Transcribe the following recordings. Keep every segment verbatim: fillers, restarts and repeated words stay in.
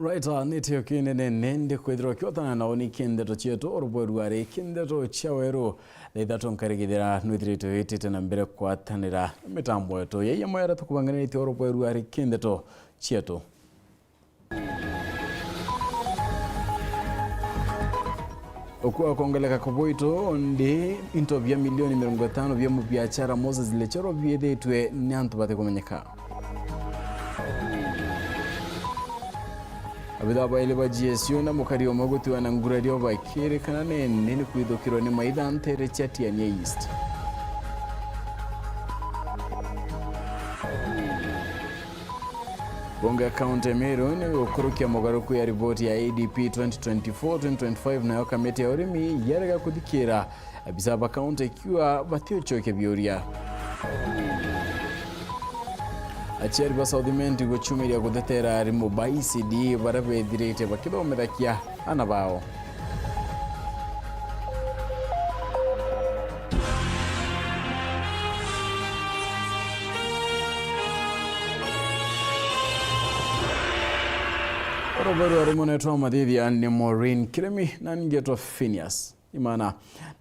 Right, ah, ni tio kinene nindi kwithirwa kiotana nao ni kindeto cietu, urubweru ari kindeto cia weru. Thaa ithatu nkarigithira nwithiritwe witite na mbere kwatanira mitambo yetu ya yamwe yaria tukubanganitie urubweru ari kindeto cietu. Ukua kwongeleka kwa boito ndi into bia milioni mirongo itano bia mubiachara Moses Lechero biithitwe ni antu batikumenyeka. Abithaa baili ba G S U na mukari umwe gutiwa na ngurario bakirikana nene ni kwithukirwa ni maitha ntere cia Tigania East. Bunge ya kaunti ya Meru ni gukurukia mugaruku ya riboti ya A D P twenty twenty-four twenty twenty-five, nayo kamiti ya urimi yarega kuthikira abisa ba kaunti ikiuga batiucokia biuria. Aciari ba South Imenti gucumiria gutetera arimu ba E C D baria bethirite bakithomithakia ana bao. Urubweru ari munetwa mathithia ni Maureen Kirimi na ningetwa Phineas Imana.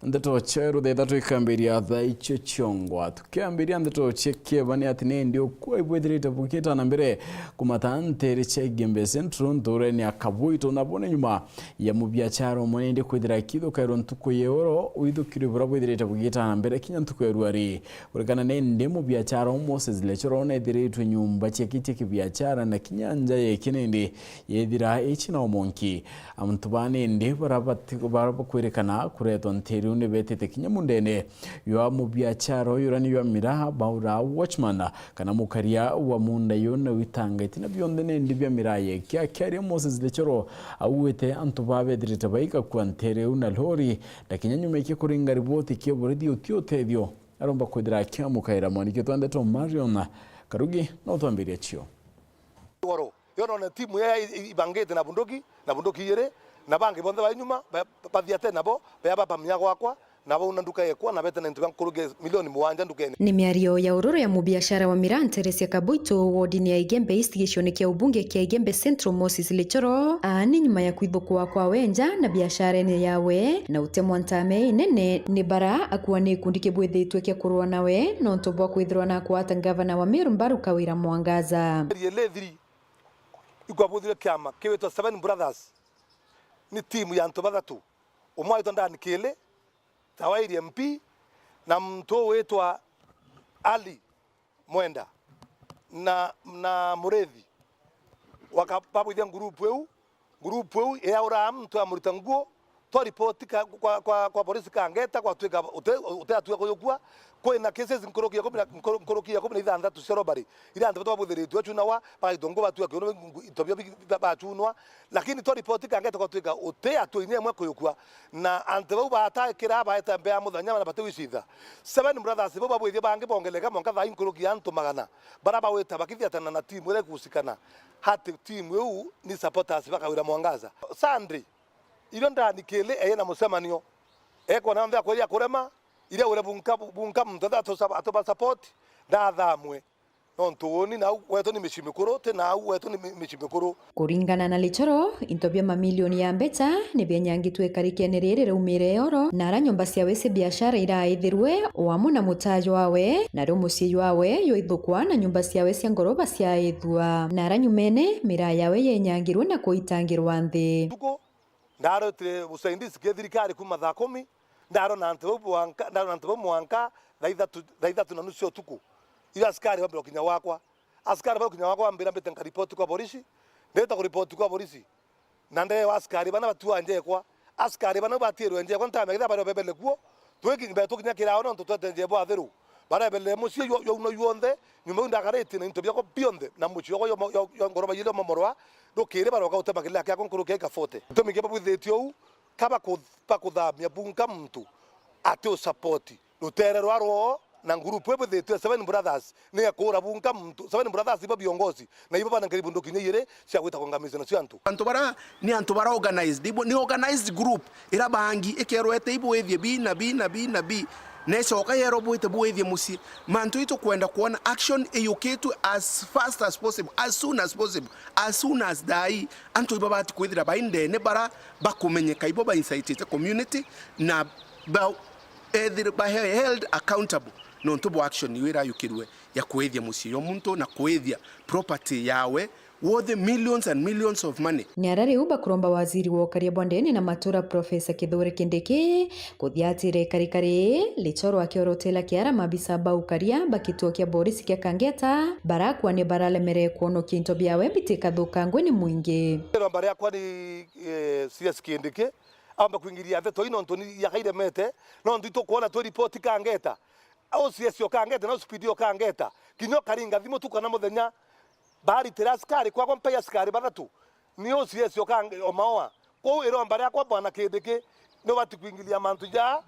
Ndeto cia ruthetha twikambiria thaa icio ciongwa. Tukiambiria ndeto cia kieba ni ati nindi ukua ibwithirite bukita na mbere kumata ntere cia Igembe Central nturene ya Kabuito, na bone nyuma ya mubiachara umwe nindi kwithira akithukairwa ntuku ya oro, withukirwe buria bwithirite bugita na mbere kinya ntuku ya ruari. Kurikana nindi mubiachara o Moses Lechoro nethiritwe nyumba ciake cia kibiachara na kinya nja yake nindi yethira ici na umonki. Antu ba nindi bara bati-, bara bakwirikana kuretwa ntiri uni betite kinya mundene ywa mubiachara uyu urani ywa miraa baura watchman kana mukaria wa munda yu na witanga itina bionthe nindi bia miraa yake. Akiaria Moses Lechoro auite antu ba bethirite baigakua ntiri u na lori na kinya nyuma ikia kuringa riboti kia borithi uti utethio aromba kwithira akiamukaira. Mwaniki twa ndeto Marion Karugi no twambiria cio. Goro. Yo none timu ya i-, i-, ibangite na bunduki, na bunduki ijiri, na bangi bonthe bari nyuma, ba-, bathiate nabo, bea bapamia gwakwa, na bauna nduka yekwa, na bete na into bia nkuruki milioni mugwanja ndukene. Ni miario ya uroro ya mubiashara wa miraa ntere cia Kabuito, wodini ya Igembe East, gicione kia ubunge kia Igembe Central, Moses Lechoro, aani nyuma ya kwithukwa kwawe nja na biasharene yawe, na utemwa ntame inene ni bara akua ni gikundi kibwithitwe kia kurua nawe, nontu bwa kwithirwa na akwata ngavana wa Meru mbaru Kawira Mwangaza. Iri ithiri ikwabuthire kiama kiwitwa Seven Brothers. Ni timu ya antu bathatu. Umwe aitwa Dan Kili, tawa iri M P, na muntu witwa Ali Mwenda na, na Murithi. Waka-, babwithia ngurupu iu, ngurupu iu iauraa muntu amuruta nguo, twa ripoti ka-, kwa, kwa, kwa polisi Kangeta, gwatwika ute-, uteatuika kuyukua. Kwina cases nkuruki ya ikumi na, nkuru-, nkuruki ya ikumi na ithanthatu cia robbery, iria antu batu babuthiritwe bachunagwa, bagaitwa nguo batua kiuno, ngu-, into bio bi-, ba-, bachunwa. Lakini twa ripoti Kangeta gwatwika uti atua inya imwe kuyukua, na antu bau batakira baeta mbea muthenya na batiwicitha. Seven Brothers bau babwithia bangi bongeleka mwanka thaa ii nkuruki ya antu magana, bara bawita bakithiatana na timu iria ikusikana. Hati timu iu ni supporters ba Kawira Mwangaza. Sunday, irio ndani kili eye na mucemanio. Ekona nthe akwiri akurema, iria ure bunka, bunka muntu athe atusa-, atuba support, ndathamwe. Nontu uni nau wetu ni micii mikuru, ti nau wetu ni mi-, micii mikuru. Kuringana na Lichoro, into bia mamilioni ya mbeca ni bianyangitwe ikarikene riri riaumire oro, na ara nyomba ciawe cia biashara iraithirwe, o amwe na mutaji wawe, nario mucii jwawe jwaithukwa na nyomba ciawe cia ngoroba ciaithua. Na ara nyumene, miraa yawe yenyangirwe na kuitangirwa nthi. Tuku, ndarotire usaidizi kia thirikari kuma thaa kumi, ndarona antu bau mwanka, ndarona antu bau mwanka thaa ithatu, thaa ithatu na nusu cia utuku. Irio askari bambira gukinya gwakwa. Askari bagukinya gwakwa bambira mbite nkaripoti kwa borisi. Ndeta kuripoti kwa borisi. Na ndeewa askari bana batua njekwa. Askari bana batirwe njekwa, ntamenya kethira bari obebele kuo. Twiki-, mbe tukinya kirao nontu twete njebwa athiru. Barebele mucii jwa, jwa uno juonthe, nyuma iu ndakaritie na into biakwa bionthe, na mucii jwakwa jwa mo-, jwa, jwa ngoroba ijiri omomorwa, rukiri baroka gutema kilea kiakwa nkuruki ya ika forty. Gitumi kia babwithitie uu, ka baku-, bakuthamia bunka muntu ati usapoti rutere rwa rwoo na ngurupu ibwithitwe Seven Brothers, ni ya kuura bunka muntu. Seven Brothers ibo biongozi, na ibo bana nkari bunduki inya ijiri cia gwita kuangamiza nacio antu. Antu bara ni antu bara organized, ibo ni organized group ira bangi ikerwete ibwithie bi na bi na bi na bi. Na icoka yerwa bwite bwithie mucii. Mantu itukwenda kwona action iyukitue as fast as possible, as soon as possible, as soon as thaa ii. Antu ibabati kwithira bai ndene bara bakumenyeka ibo ba incitite community na ba ethire ba he-, held accountable nontu bwa action iu irayukirue ya kwithia mucii jwa muntu na kwithia property yawe worth millions and millions of money. Ni ara riu bakuromba waziri wa ukaria bwa ndene na matura Professor Kithure Kindiki kuthiatira ikarika rii, Lichoro akiorotela kiara mabisa ba ukaria ba kituo kia borisi kia Kangeta, barakwa ni baralemere kwonokia into biawe bitikathukangwe ni mwingi. Iromba riakwa ni, eh, C S Kindiki, amba kwingiria ndeto ii nontu ni yakairemete, nontu itukwona twi ripoti Kangeta. Au C S o Kangeta, na speed o Kangeta. Kinya ukaringa thimu tu kana muthenya, baritire askari kwakwa, mpai askari bathatu. Ni O C S o Kange-, o Maoa. Kwou iromba riakwa bwana Kindiki, ni ubati kwingiria mantu ja.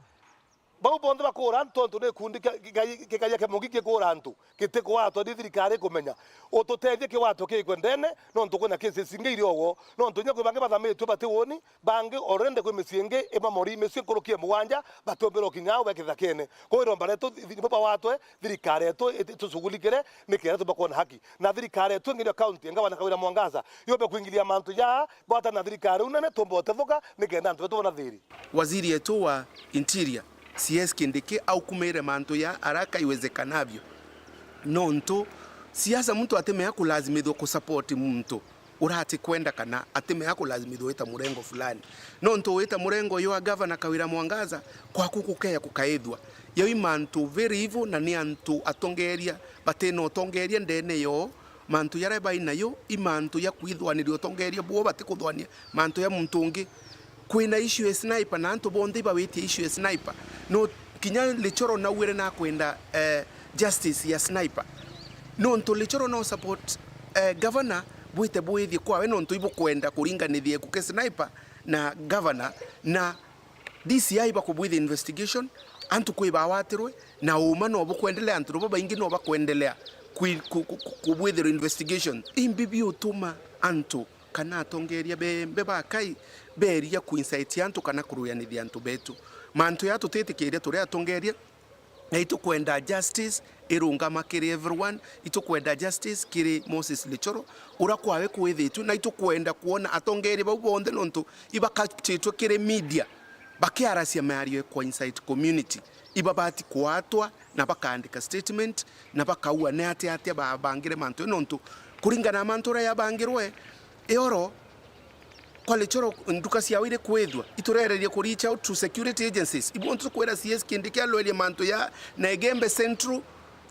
Bau bonthe bakura antu, tontu ni gikundi kia, kia, kia, kia Mugi gikura antu, gitikwatwa ni thirikari ikumenya. Ututethie kiwatwe kikwe ndene, nontu kwina cases ingi iri ogo, nontu kinya kwi bangi bathamitue bati woni, bangi already kwi micii ingi imamori micii nkuruki ya mugwanja, batombera ukinya au be kithakene. Kwou iromba rietu, thi-, nibo bawatwe, thirikari yetu itushughulikire, nikenda tubakwona haki. Na thirikari yetu ingi ya county, ngavana Kawira Mwangaza, yumbe kwingiria mantu ja, bwata na thirikari unene, tumba utethuka, nikenda antu betu bona thiri. Waziri yetu wa Interior, C S Kindiki, aukumire mantu ya haraka iwezekanavyo. Nontu siasa muntu atimea kulazimithwa kusupport muntu urati kwenda kana atimea kulazimithwa wita murengo fulani. Nontu wita murengo jwa Gavana Kawira Mwangaza, kwaku kukeya kukaithwa. Jau i mantu very evil na ni antu atongeria batina utongeria ndene yoo. Mantu jaria bai nayo i mantu ja kwithwaniria utongeria bwoo, batikuthwania mantu ja muntu ungi. Kwina issue ya sniper na antu bonthe ibawitie issue ya sniper. No kinya Lichoro nauire nakwenda, eh, justice ya sniper. Nontu Lichoro no support, eh, governor bwite bwithie kwawe nontu ibukwenda kuringanithia ikuki sniper na governor na D C I bakubwithia investigation, antu kwi bawatirwe, na uma no bukwendelea, antu babaingi no bakwendelea kwi-, ku-, ku-, ku-, kubwithirwa investigation. Imbi biutuma antu kana atongeria bembe ba Kai beria kuincite antu kana kuruyanithia antu betu? Mantu ya tutitikiria turi atongeria, na itukwenda justice irungama kiri everyone, itukwenda justice kiri Moses Lichoro, ura kwawe kwithitue, na itukwenda kwona atongeria bau bonthe, nontu ibakachitwe kiri media, bakiaracia miario ya kwa inside community, ibabati kwatwa na bakaandika statement, na bakaua ni atia atia babangire mantu, nontu kuringana na mantu uria yabangirwe, ioro kwa Lichoro nduka ciao iri kwithwa, iturereria ku reach out to security agencies. Ibu ntu tukwira C S Kindiki alwerie mantu ya na Igembe Central,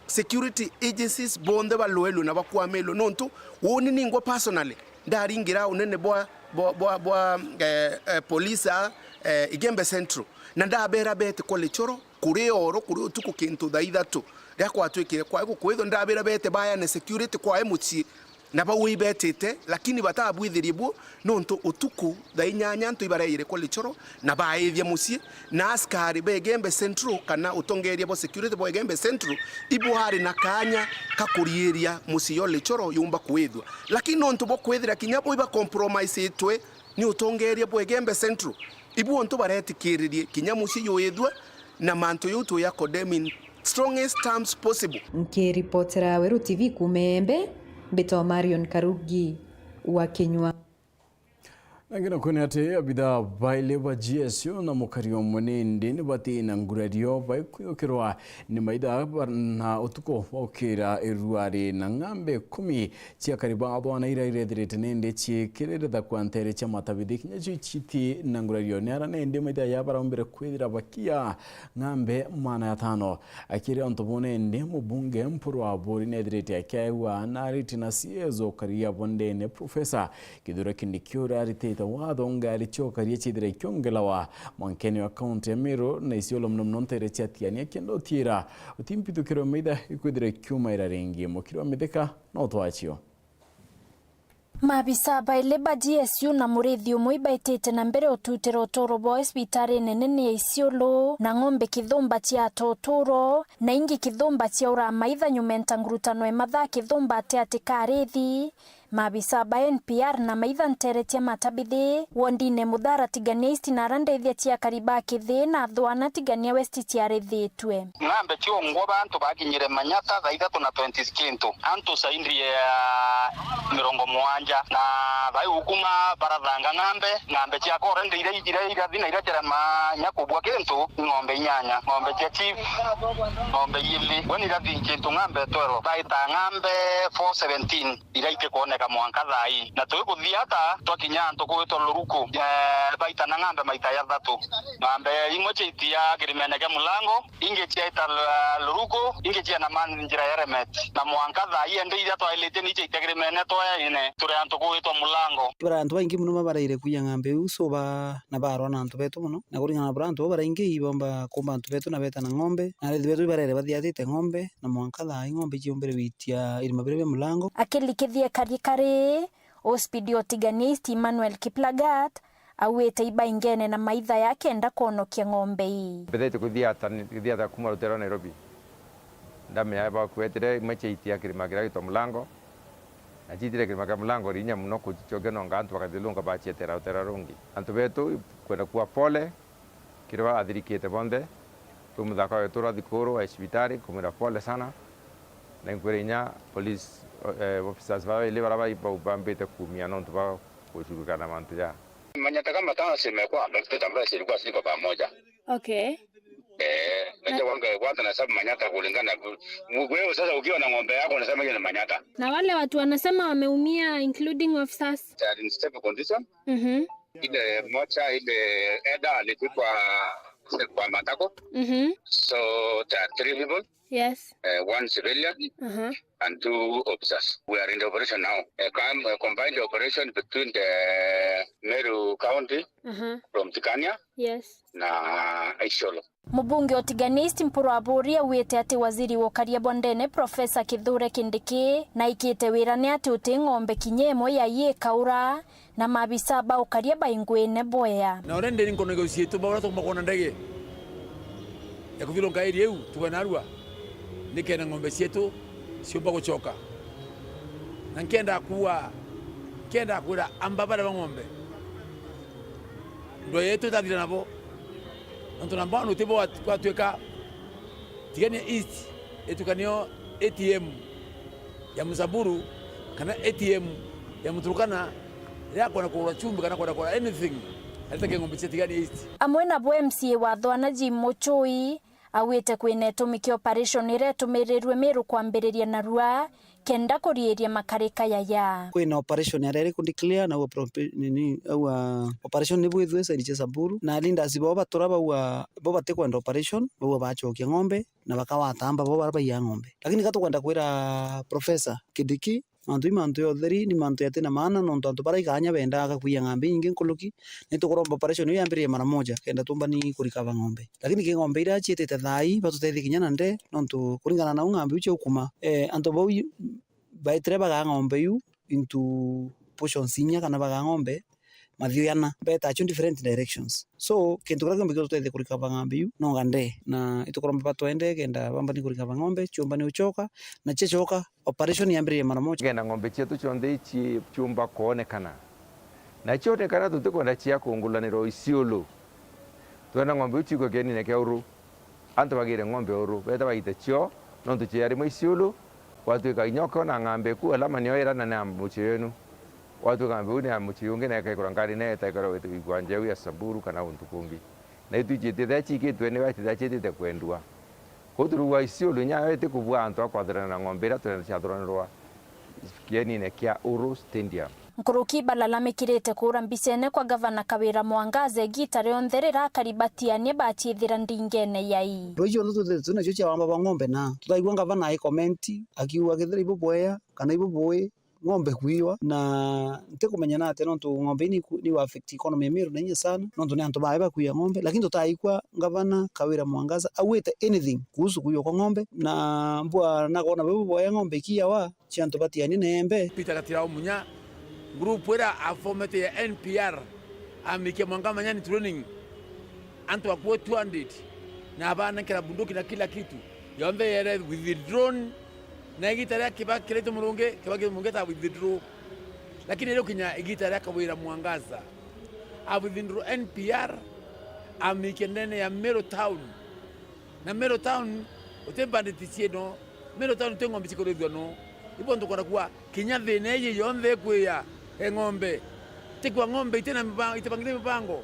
security agencies bonthe balwelwe na bakwamirwe, nontu uuni ningwa personally ndaringira unene bwa, bwa, bwa, bwa, eh, eh, police a, eh, Igembe Central, na ndabera bete kwa Lichoro kuri oro, kuri utuku kintu thaa ithatu, riria kwatwikire kwae gukwithwa, ndabera bete bayane security kwae mucii, na bau ibetite, lakini batabwithirie bu, nontu utuku thaa inyanya antu ibareire kwa Lichoro na baithia mucii, na askari ba Igembe Central kana utongeria bwa security bwa Igembe Central ibwari na kanya ka kuriiria mucii yo Lichoro yumba kwithwa. Lakini nontu bwa kwithira kinya bo iba compromiseitwe ni utongeria bwa Igembe Central, ibu untu baretikiririe kinya mucii yuithwe, na mantu jau tuya condemn in strongest terms possible. Nkiripotera Weru T V kuuma Embe, mbitwa Marion Karugi wa Kinyua. Nangi nakwona ati abithaa baili ba G S U na mukari umwe nindi ni bati na ngurario baikwiyukirwa ni maitha ba-, na utuku baukira iruari na ng'ambe ikumi cia kari bathwana iria irethirite nindi ciikirire thakwa ntere cia matabithi kinya cio citi na ngurario. Ni ara nindi maitha ya baraumbire kwithira bakia ng'ambe maana ya tano. Akiri untu buu nindi mubunge Mpuru Aburi nethirite akiaigua na ariti na C S ukaria bondene Professor Kithure Kindiki uria aritite watho ngari cia ukaria ciithire ikiongelawa mwankene wa kaunti ya Meru na Isiolo, mono mono ntere cia Tigania, kenda utiira utimpithukirwe maitha ikwithira ikiumaira ringi. Mukiri wa Mithika no twacio. Maabisa baili ba G S U na murithi umwe ibaitite na mbere ututira uturo bwao cibitari nene ni ya Isiolo, na ng'ombe kithumba cia atoturo, na ingi kithumba cia uramaitha nyumenta ngurutano ya mathaa kithumba ati ati karithi, Maabisa ba N P R na maitha nteere cia Matabithi, wondine Muthara Tigania East na ara ndithia cia Kariba Kithi na Thwana Tigania West ciarithitue. Ng'ambe ciongwa bantu bakinyire Manyata thaa ithatu na twenty kintu, antu zaidi ya mirongo mugwanja, na thaa iu kuma barathanga ng'ambe, ng'ambe cia already iria, iria irathi na iria cirema nya kubua kintu, ng'ombe inyanya, ng'ombe cia chief, ng'ombe ili, weni irathi kintu ng'ambe twelve, baita ng'ambe four seventeen. Iria itikwoneka mwanka thaa ii. Na tuikuthia ata, twakinya antu kwitwa Luruku, eh, baita na ng'ambe maita jathatu. Ng'ambe imwe ciaitia kirimene kia Mulango, ingi ciaita Lu-, Luruku, ingi ciena man njira ya Eremet. Na mwanka thaa ii, ende iria twailitie ni ciaitia kirimene twayaine, turi antu kwitwa Mulango. Bari antu baingi mono babareire kuiya ng'ambe iu, so ba-, na barwa na antu betu mono. Na kuringana na buria antu bau baraingi ibomba kumba antu betu na beta na ng'ombe, na arethi betu ibarere bathiatite ng'ombe, na mwanka thaa ii ng'ombe iciumbire gwitia irima biria bia Mulango. Akilikithia kari kari, Ospidi Otigania East Emmanuel Kiplagat, auite ibaingene na maitha ya kenda kwonokia ng'ombe ii. Mbithite kuthia ata, kuthia ata kuma rutere rwa Nairobi. Ndamenya bakwetire imwe ciaitia kirima kiria gitwa Mulango, na ciitire kirima kia Mulango rinya mono kucicokia nonga antu bakathilunga bacietera rutere rungi. Antu betu kwenda kuwa pole, kiri baathirikite bonthe, kwi muthaka wetu ura thikuru wa cibitari, nkumwira pole sana, na inkwira inya police, eh, officers baa baili bara bai-, bau bambite kuumia nontu bwa gucurukana na mantu ja. Manyata kama tano zimekuwa affected ambayo zilikuwa ziko pamoja. Okay. Eh, najua wanga kwanza na sababu Manyata kulingana na ku-, wewe sasa ukiwa na ng'ombe yako unasema hiyo ni Manyata. Na wale watu wanasema wameumia, including officers? They are in stable condition. Mhm. Ile moja, ile Eda alipigwa kwa matako. Mhm. So there are three people. Yes. Eh, one civilian. Aha. And two officers. We are in the operation now. A com-, a combined operation between the Meru County, aha, from Tigania, yes, na Isiolo. Mubunge Otigania East Mpuru Aburi auite ati waziri wa ukaria bwa ndene Professor Kithure Kindiki naikite wira ni ati uti ng'ombe kinya imwe ya ikaura, na maabisa ba ukaria baingwine bwea. Na already ni nkonegeru cietu, baria tukumba kwona ndege ya kuthirunka area iu, tuwe narua, nikenda ng'ombe cietu ciumba gucoka. Na nkenda kuwa, nkenda kwira amba baria ba ng'ombe, ndwaa yetu itathira nabo. Nontu namba one uti bo gwatuika Tigania East itukanio A T M ya Musamburu kana A T M ya Muturukana, riria akwenda kugura chumbi kana kwenda kugura anything, aritake ng'ombe cia Tigania East. Amwe nabo M C A wa Thwana Jim Muchui, augite kwina itumi kia operation iria itumirirwe Meru kwambiriria narua, kenda kuriiria makarika yaya. Kwina operation yaria iri ku declare, na ua pro-, nini, aua operation ni bwithwe side cia Samburu, na leaders bao batura baua bo batikwenda operation, baua bacokia ng'ombe, na bakawata amba bo bara baiya ng'ombe. Lakini ka tukwenda kwira Professor Kindiki, mantu i mantu ya utheri, ni mantu yatina maana, nontu antu bara ikanya bendaga kuiya ng'ombe inyingi nkuruki. Ni tukuromba operation iu yambiririe mara moja, kenda tumbani kurikava ng'ombe. Lakini ki ng'ombe iria ciitite thaa ii, batutethie kinya na nde, nontu kuringana na u ng'ombe iu ciaukuma, eh, antu bau i-, baitire bagaa ng'ombe iu into portions inya kana bagaa ng'ombe mathiu yana, betaa cio different directions. So, kintu kiria kiumbe gitutethia kurikava ng'ombe iu, no ga nde, na itukuromba batwende kenda bambani kurikava ng'ombe, ciumbani ucoka, na ciacoka, operation yambiririe mara moja. Kenda ng'ombe cietu cionthe ici ciumba kwonekana. Na cionekana tutikwenda cia kungulanirwa Isiolo. Twenda ng'ombe iu cikwe kienine kia Uru. Antu bagire ng'ombe Uru, beta baite cio, nontu cia rimwe Isiolo, gwatuika inya ukiona ng'ombe iku, alama nio irana na mucii wenu. Gwatuika ng'ombe iu ni ya mucii ungi, na ikaikura ngari, na itaikara igwa njeu ya Samburu kana untu kungi. Na itu ciitite cikitwe ni wetite ciitite kwendua. Kwou turugwa Isiolo inya yo itikubua antu a kwathurana na ng'ombe iria twenda ciathuranirwa kienine kia Uru Stadium. Nkuruki balalamikirite kuura mbicene kwa Gavana Kawira Mwangaza igiita rionthe riria akari ba Tigania baciithira ndingene yai. Ndo icio cionthe twithirite twi nacio cia wamba bwa ng'ombe, na tutaigua Gavana ai comment akiuga kethira ibo bwea kana ibo bui, ng'ombe kuiwa, na ntikumenya na atia, nontu ng'ombe ii ni iku-, ni affect economy ya Meru na inya sana, nontu ni antu bawe bakuia ng'ombe, lakini tutaaikua Gavana Kawira Mwangaza auite anything kuhusu kuiwa kwa ng'ombe, na mbua nakwona bau boya ng'ombe ikiawa cia antu ba Tigania na Embe. Peter Gatirao Munya, group iria afomete ya N P R, amikia Mwanka Manyani training, antu akuo two hundred, na abanenkera bunduki na kila kitu, yonthe yere withdrawn, na igita ria Kibaki kirite Murungi, Kibaki Murungi ta withdraw. Lakini riu kinya igita ria Kawira Mwangaza, a withdraw N P R, amikia ndene ya Meru Town. Na Meru Town, uti bandit cieno. Meru Town ti ng'ombe cikurithua no. Ibo ntukona kuwa kinya thina iji yonthe ikwia e ng'ombe. Tikwa ng'ombe itina mibango, itibangire mibango.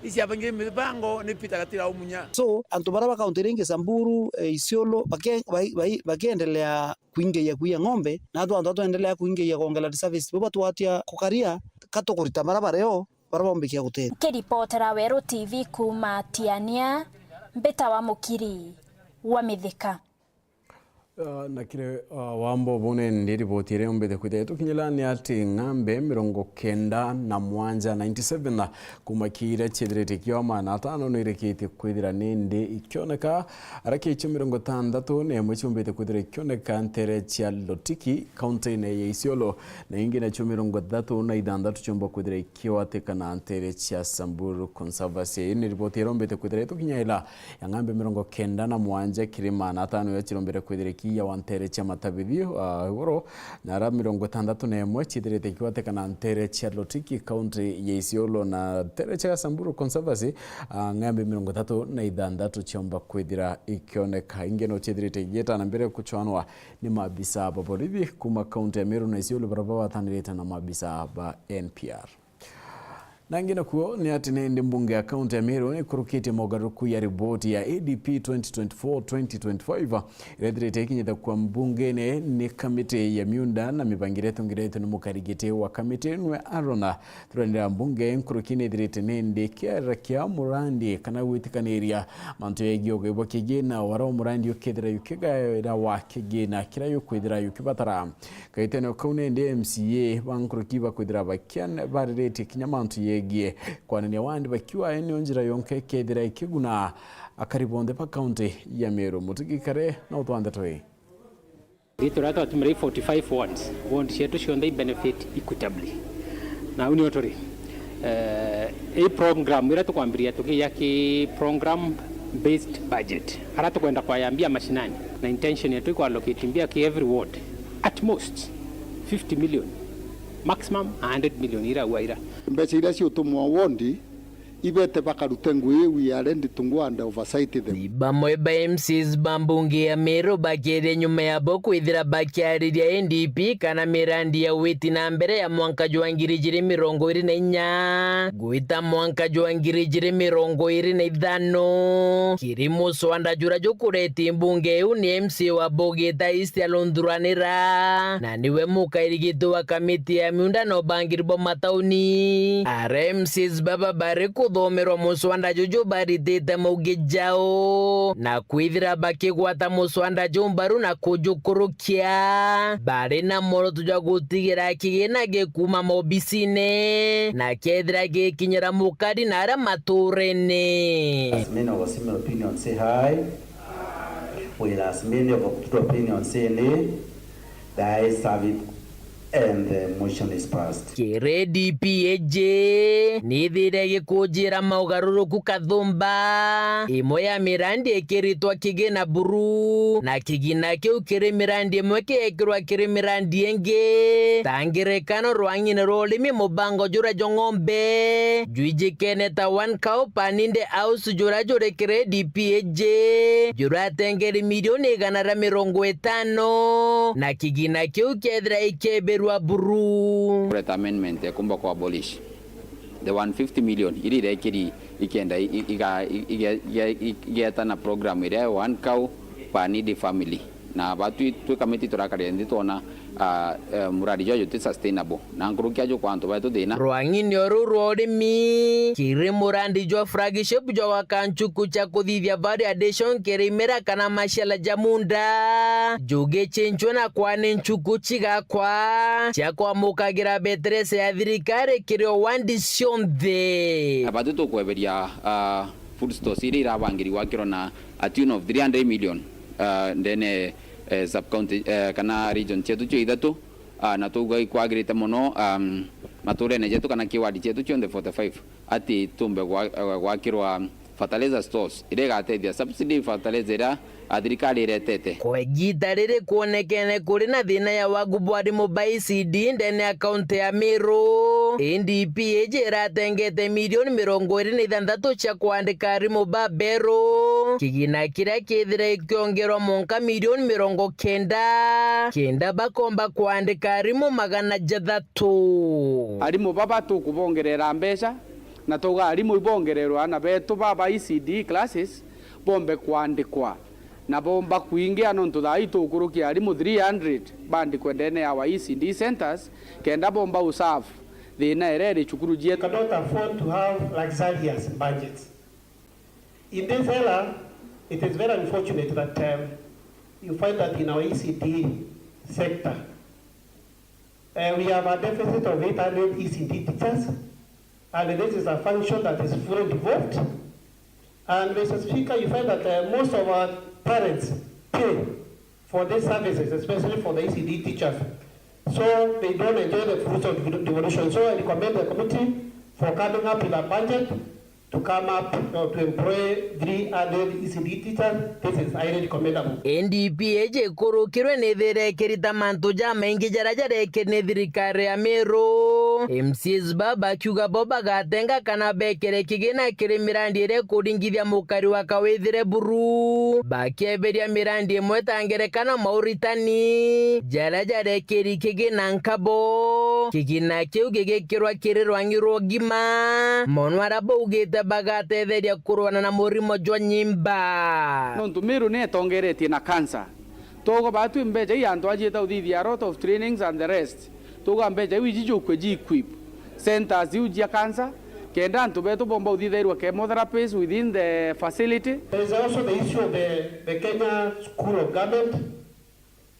Iciabangire mibango ni Peter Gatira umunya. So, antu bara ba kaunti ringi Samburu, eh, Isiolo, bake-, bai-, bai-, bakiendelea kuingeia kuia ng'ombe, na antu antu twendelea kuingeia kwongela reservice. Bo batwatia kukaria, ka tukurita bara bario, bara baumbikia gutethia. Nkiripotera Weru T V kuuma Tiania, mbita wa Mukiri wa Mithika. Ah, na kiri, ah, wambo bune ndi riboti iria umbite kwithira itukinyira ni ati ng'ambe mirongo kenda na mwanja, ninety seven, kuma kiria ciethirite kio maana atano nirikitie kwithira nindi ikioneka, ara kicio mirongo itantatu na imwe ciumbite kwithira ikioneka ntere cia Lotiki, kaunti-ini ya Isiolo, na ingi nacio mirongo ithatu na ithanthatu ciumba kwithira ikigwatikana ntere cia Samburu Conservancy. Ii ni riboti iria umbite kwithira itukinyaira ya ng'ambe mirongo kenda na mwanja kiri maana atano iria cirombere kwithira ikiyawa ntere cia Matabithio, ah, iguru, na ara mirongo itantatu na imwe ciithirite ikigwatikana ntere cia Lotiki, kaunti ya Isiolo, na ntere cia Samburu Conservancy, ah, ng'ambe mirongo ithatu na ithanthatu ciomba kwithira ikioneka. Ingi no ciithirite igieta na mbere kuchwanwa ni maabisa ba borithi kuma kaunti ya Meru na Isiolo, bara bagwatanirite na maabisa ba N P R. Na ingi nakuo ni ati nindi mbunge ya kaunti ya Meru nikurukitie mogaruruku ya riboti ya A D P twenty twenty-four twenty twenty-five, iria ithirite ikinyite kwa mbungene ni kamiti ya miunda na mibangire itongeretwe ni mukarigiti wa kamiti nwe Arona Thuranira mbunge nkuruki nithirite nindi kiara kia murandi kana gwitikaniria mantu yegii ugwi bwa kigina, wara wa murandi ukithira yukigaira wa kigina kiria yukwithira yukibatara. Kaitenio kau nindi M C A ba nkuruki bakwithira bakian-, bariritie kinya mantu yegii kwanania wandi bakiuga ii nio njira yonka ikethira ikiguna akari bonthe ba kaunti ya Meru. Mutugi Kare na utwanthe twi. Ithuria twatumire i forty-five wards, ward cietu cionthe i benefit equitably. Na au nio turi. Eh, i program iria tukwambiria tukiya ki program based budget. Ara tukwenda kwaya mbia mashinani, na intention yetu i ku allocate mbia ki every ward. At most fifty million. Maximum a hundred million ira ua ira. Mbeca iria ciutumwa ward ibete bakarute ngui iu ya rent to go and oversight them. Ni bamwe ba M Cs ba mbunge ya Meru bakiaria nyuma yabo kwithira bakiariria N D P kana mirandi ya witi na mbere ya mwanka jwa ngiri ijiri mirongo iri na inya gwita mwanka jwa ngiri ijiri mirongo iri na ithano. Kiri muswanda jura jukureti mbunge iu ni M C A wa Bogita East Alon Thuranira, na niwe mukairigiti wa kamiti ya miunda na ubangiri bwa matauni. Ara M Cs baba bari kuthomerwa muswanda juju baritite maugi jao, na kwithira bakigwata muswanda ju mbaru na kujukurukia, bari na mworoto jwa gutigira kigina gikuma maobisine, na kethira gikinyira mukari na aria maturene. As many of our similar opinions say aye, while as many of our opinions say nay, the ayes have it and the motion is passed. Kiri D P A J, nithire gikunjira maugaruruku kathumba. Imwe ya mirandi ikiritwa kigina buru, na kigina kiu kiri mirandi imwe kiekirwa kiri mirandi ingi. Ta ngerekano, rwang'ine rwa urimi, mubango jura jwa ng'ombe jwijikene ta one cow per needy house jura juri kiri D P A J, juratengeri milioni igana ria mirongo itano, na kigina kiu kethira ikebirwa buru. Kureta amendment ya kumba ku abolish the one fifty million iria irekiri ikenda i-, i-, iga-, i-, ige-, ige-, i-, igeta na program iria ya one cow per needy family. Na batwi twi kamiti turakaria nthi twona, ah, eh, muradi jwa juti sustainable. Na nkuruki ajo kwa antu betu thina. Rwang'ini oru rwa urimi, kiri murandi jwa flagship jwa gwaka nchuku cia kuthithia value addition kiri imera kana maciala ja munda, jugicinchwe na kwani nchuku cigakwa cia kwamukagira beterese ya thirikari kiri o wandi cionthe. Batu tukweberia, ah, food stores iria irabangiri gwakirwa na a tune of three hundred million, ah, ndene, eh, sub county, eh, kana region cietu cio ithatu, ah, na twauga ikwagirite mono, um, maturene jetu kana kiwadi cietu cionthe forty-five, ati tumbe gwa-, eh, gwakirwa fertilizer stores iria igatethia subsidy fertilizer iria a thirikari iretete. Kwa igiita riri kwonekene kuri na thina ya wagu bwa arimu ba E C D ndene ya kaunti ya Meru. N D P iji iratengete milioni mirongo iri na ithanthatu cia kwandika arimu ba beru, kigina kiria kithire gikiongerwa mwanka milioni mirongo kenda, kenda bakomba kwandika arimu magana jathatu. Arimu baba tukubongerera mbeca, na twauga arimu ibongererwe aana betu baba E C D classes bombe kwandikwa, na bomba kwingia, nontu thaa ii tukurukia arimu three hundred bandikwe ndene ya our E C D centres, kenda bomba userve thina iria iri cukuru cietu. Cannot afford to have luxurious budgets. In this era, it is very unfortunate that um, you find that in our E C D sector, uh, we have a deficit of eight hundred E C D teachers, and this is a function that is fully devolved. And Mister Speaker, you find that uh, most of our parents pay for these services, especially for the E C D teachers. So they don't enjoy the fruits of devo- devolution. So I recommend the committee for coming up with a budget to come up uh, to employ three hundred E C D teachers. This is highly commendable. N D P iji ikurukirwe nithire ikirita mantu jamaingi jaria jarekiri ni thirikari ya Meru. M C As ba bakiuga bo bagatenga kana bekere kigina kiri mirandi iria ikuringithia mukari wa kawithire buru, bakieberia mirandi imwe ta ngerekano mauritani jaria jarekiri kigina nkabo. Kigina kiu gigikirwa kiri rwangi rwa ugima, mono aria baugite bagatetheria kurwana na murimo jwa nyimba. Nontu Meru ni itongeretie na cancer, twauga batwi mbeca ii antu ajiita uthithia a lot of trainings and the rest. Twauga mbeca iu iji jukwe ji equip centres iu jia cancer, kenda antu betu bomba uthithairwa chemotherapies within the facility. There is also the issue of the, the Kenya School of Government.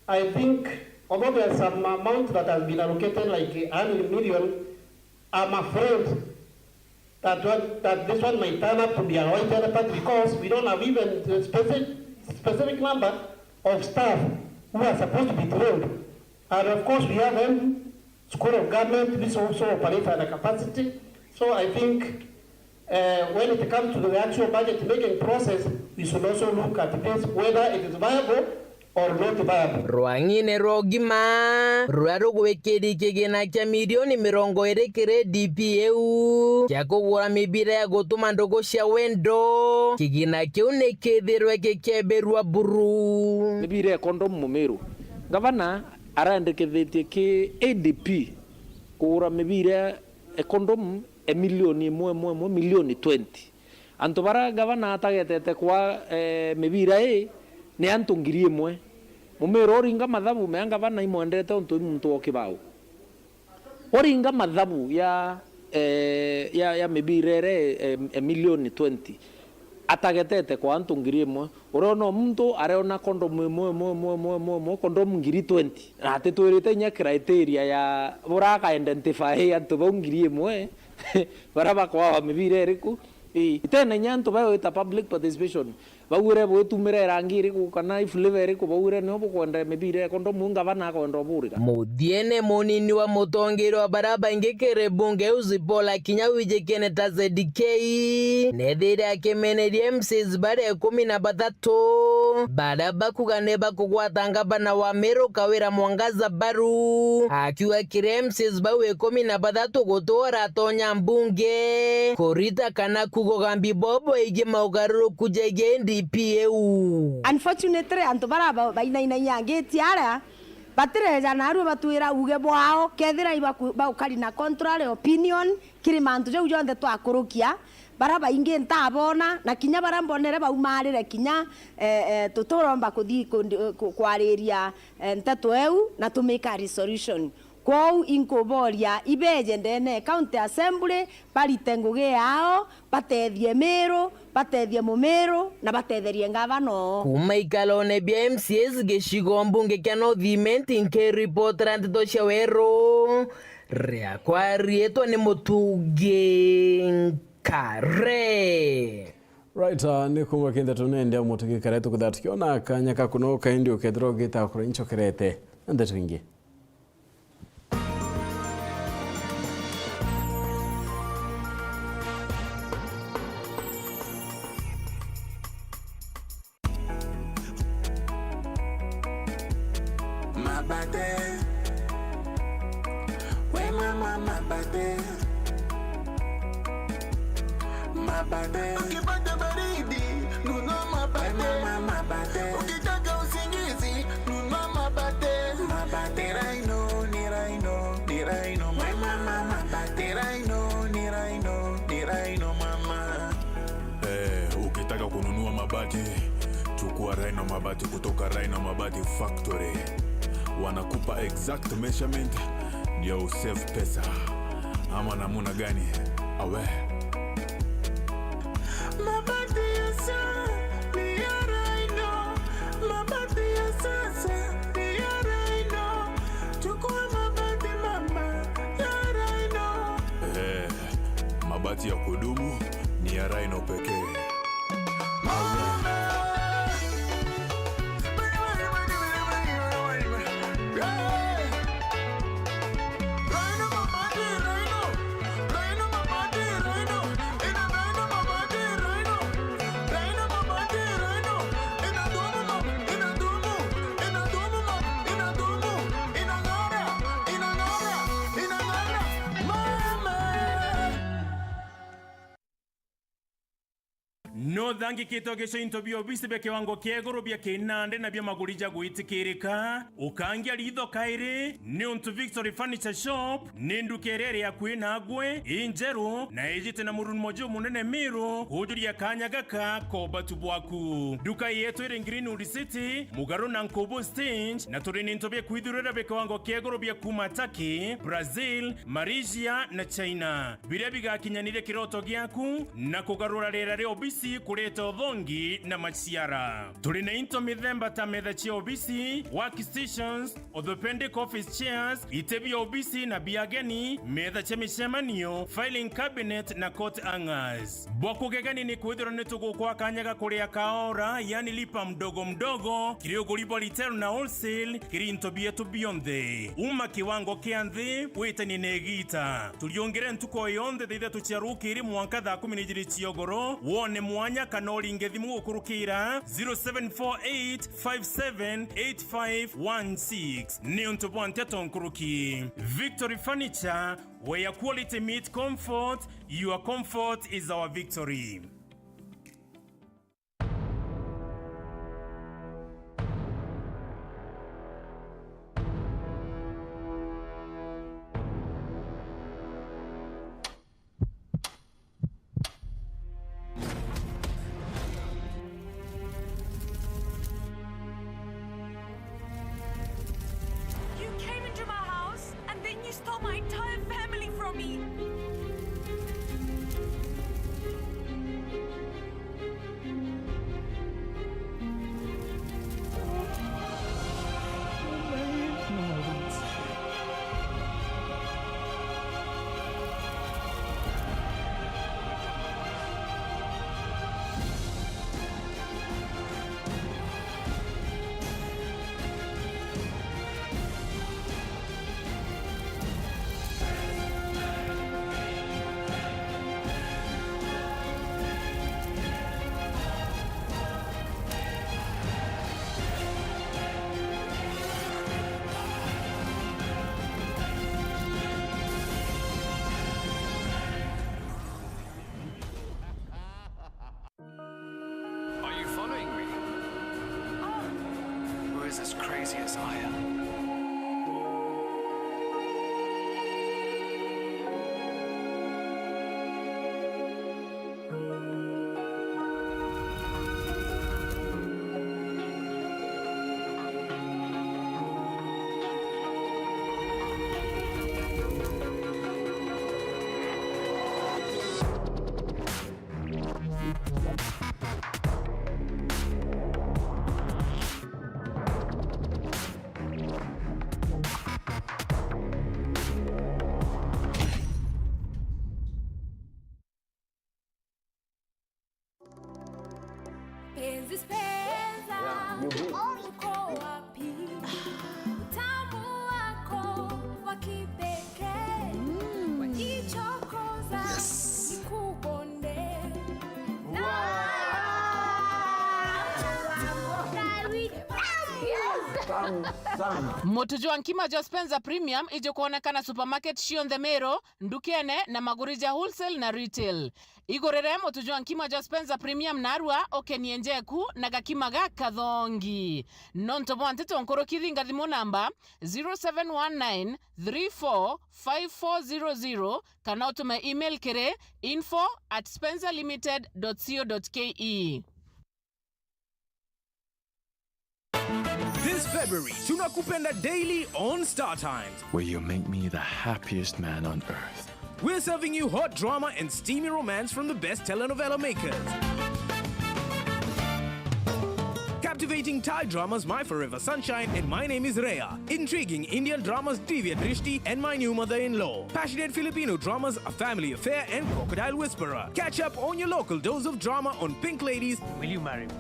I think, although there are some amount that has been allocated, like a hundred million, I'm afraid that one, that this one might turn up to be a white elephant because we don't have even the specific, specific number of staff who are supposed to be trained. And of course, we have M School of Government, which also operates at a capacity. So I think uh, when it comes to the actual budget making process, we should also look at this, whether it is viable or not viable. Rwang'ine rwa ugima ruria rugwikiri kigina kia milioni mirongo iri kiri D P iu kia kugura mibira ya gutuma ndugu cia wendo, kigina kiu ni kithirwe gikieberua buru. Mibira ya kondomu Mumiru. Gavana arendekethitie ki A D P kugura mibira ya kondomu e milioni imwe imwe imwe, milioni twenty. Antu baria gavana atagetete kwa e, mibira ii ni antu ngiri imwe. Mumira uringa mathabu, mea gavana imwendete untu i muntu wa kibau. Uringa mathabu ya e, ya, ya mibira iria e, e, milioni twenty atagetete kwa antu ngiri imwe. Uriona muntu areona kondomu imwe imwe imwe imwe imwe imwe, kondomu ngiri twenty, na atitwirite inya criteria ya buria aka identify antu bau ngiri imwe baria bakwawa mibira iriku. Ii, itene inya antu bagwita public participation, bauire bwitumira irangi iriku kana i flavor iriku, bauire nio bukwenda mibira ya kondomu, ngavana akwenda uburira. Muthiene, munini wa mutongeria wa baria baingi kiri bunge Uzi Paul Akinya wijikene ta Z K, nethire akimeneria M Cs baria ikumi na bathatu baria bakuga ni bakugwata ngavana wa Meru Kawira Mwangaza mbaru, akiuga kiri M Cs bau ikumi na bathatu guti uratonya mbunge kurita kana kuuga ugambi bwao bwigii maugaruruku jegii N D P iu. Unfortunately, antu baria ba-, bainainagia ngiti aria, batireja narua batwira uuge bwao, kethira ibaku-, baukari na contrary opinion kiri mantu jau jonthe twakurukia, baria baingi ntabona, na kinya baria mbonere baumarire kinya, eh, eh, tuturomba kuthi-, kundi-, ku-, kwariria, eh, nteto eu, na tumika resolution. Kwou inkuboria ibeje ndene ya County Assembly, barite ngugi yao, batethie Miru, batethie Mumiru, na batetherie ngavana oo. Kuuma ikalone bia M C As gicigo mbunge kia North Imenti, nkiripotera nteto cia Weru, riakwa riitwa ni Mutungi Nkare. Right, uh, ni kumbuka nteto nende Mutungi Nkare, tukutha tukiona kanya ka kunoka indi ukethirwa ugita kura inchokerete na nteto ingi. Mabate. We mama mabate. Mabate. Ukipata baridi, nunua mabate. We mama mabate. Ukitaka usingizi, nunua mabate. Mabate. Ni Rhino, ni Rhino, ni Rhino. We mama mabate. Ni Rhino, ni Rhino, ni Rhino mama. Eh, ukitaka kununua mabati, chukua Rhino Mabati kutoka Rhino Mabati Factory. Wanakupa exact measurement ndio usave pesa. Ama namuna gani? Awe. Mabati ya sasa ni ya Rhino. Mabati ya sasa ni ya Rhino. Chukua mabati mama ya Rhino. Eh, mabati ya kudumu ni ya Rhino pekee. Nuthangikitwe gico into bia obisi bia kiwango kia iguru bia kinandi na bia maguri ja gwitikirika, ukangia ritho kairi, niuntu Victory Furniture Shop ni nduka iria iri akui nagwe, injeru, na ijite na murumo jumunene Miru. Kujuria kanya gaka ka ubatu bwaku. Nduka yetu iri Greenwood City, mugaru na Nkubu Stage, na turi ni into bia kwithurira bia kiwango kia iguru bia kuuma Turkey, Brazil, Malaysia na China, biria bigakinyaniria kiroto giaku na kugarura riera ria obisi kureta uthongi na maciara. Turi na into mithemba ta metha cia obisi, workstations, orthopedic office chairs, iti bia obisi na bia ageni, metha cia micemanio, filing cabinet na coat hangers. Bwa kugegania ni kwithirwa ni tugukwa kanya ga kuria kaora, yani lipa mdogo mdogo, kiri uguri bwa retail na wholesale, kiri into bietu bionthe. Uma kiwango kia nthi, witanie na igiita. Turiungire ntuku o yonthe thaa ithatu cia rukiri mwanka thaa kumi na ijiri cia ugoro, wone mwanya kana uringe thimu gukurukira zero seven four eight five seven eight five one six. Niuntu bwa nteto nkuruki. Victory Furniture, where quality meet comfort, your comfort is our victory. You came into my house and then you stole my entire family from me. Are you following me? Oh. Who is as crazy as I am? Penzi, penza, uko wapi? Utamu wako wa kipekee, wanichokoza, nikubonde. Wow! Wow! Mutu jwa nkima jwa Spencer Premium ijukwonekana supermarket cionthe Meru, ndukene na maguri ja wholesale na retail. Igurire mutu jwa nkima jwa Spencer Premium narua ukenie njeku na gakima gakathongi. Nontu bwa nteto nkuruki, thinga thimu namba zero seven one nine three four five four zero zero kana utume email kiri info at spencer limited dot co dot ke. This February, Tunakupenda Daily on Star Times, where you make me the happiest man on earth. We're serving you hot drama and steamy romance from the best telenovela makers. Captivating Thai dramas My Forever Sunshine and My Name is Rhea. Intriguing Indian dramas Divya Drishti and My New Mother-in-Law. Passionate Filipino dramas A Family Affair and Crocodile Whisperer. Catch up on your local dose of drama on Pink Ladies. Will you marry me?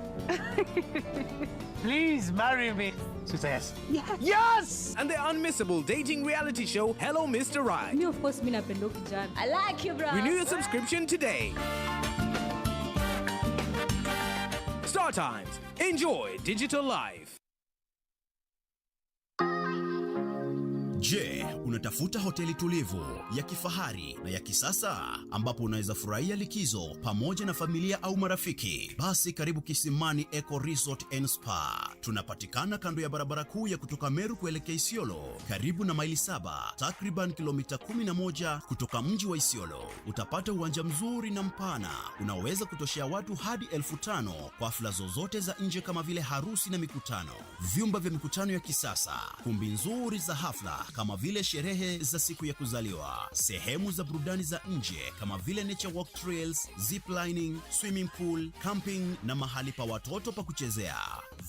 Please marry me. She says, yes. Yes! And the unmissable dating reality show, Hello Mister Right. Me, of course, mi napenda huyu kijana. I like you, bro. Renew your subscription today. Star Times. Enjoy digital life. Je, unatafuta hoteli tulivu, ya kifahari na ya kisasa ambapo unaweza furahia likizo pamoja na familia au marafiki? Basi karibu Kisimani Eco Resort and Spa. Tunapatikana kando ya barabara kuu ya kutoka Meru kuelekea Isiolo, karibu na Maili Saba, takriban kilomita kumi na moja kutoka mji wa Isiolo. Utapata uwanja mzuri na mpana unaoweza kutoshea watu hadi elfu tano kwa hafla zozote za nje kama vile harusi na mikutano. Vyumba vya mikutano ya kisasa, kumbi nzuri za hafla kama vile sherehe za siku ya kuzaliwa, sehemu za burudani za nje kama vile nature walk trails, zip lining, swimming pool, camping na mahali pa watoto pa kuchezea.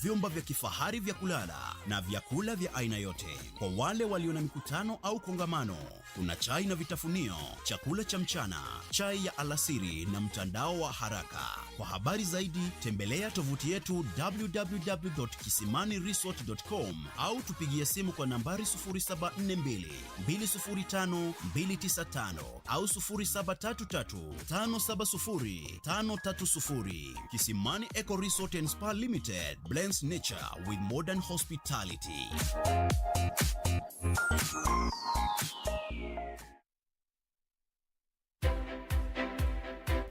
Vyumba vya kifahari vya kulala na vyakula vya aina yote. Kwa wale walio na mikutano au kongamano, kuna chai na vitafunio, chakula cha mchana, chai ya alasiri na mtandao wa haraka. Kwa habari zaidi, tembelea tovuti yetu w w w dot kisimani resort dot com au tupigie simu kwa nambari sufuri saba nne mbili, mbili sufuri tano, mbili tisa tano au sufuri saba tatu tatu, tano saba sufuri, tano tatu sufuri. Kisimani Eco Resort and Spa Limited blends nature with modern hospitality.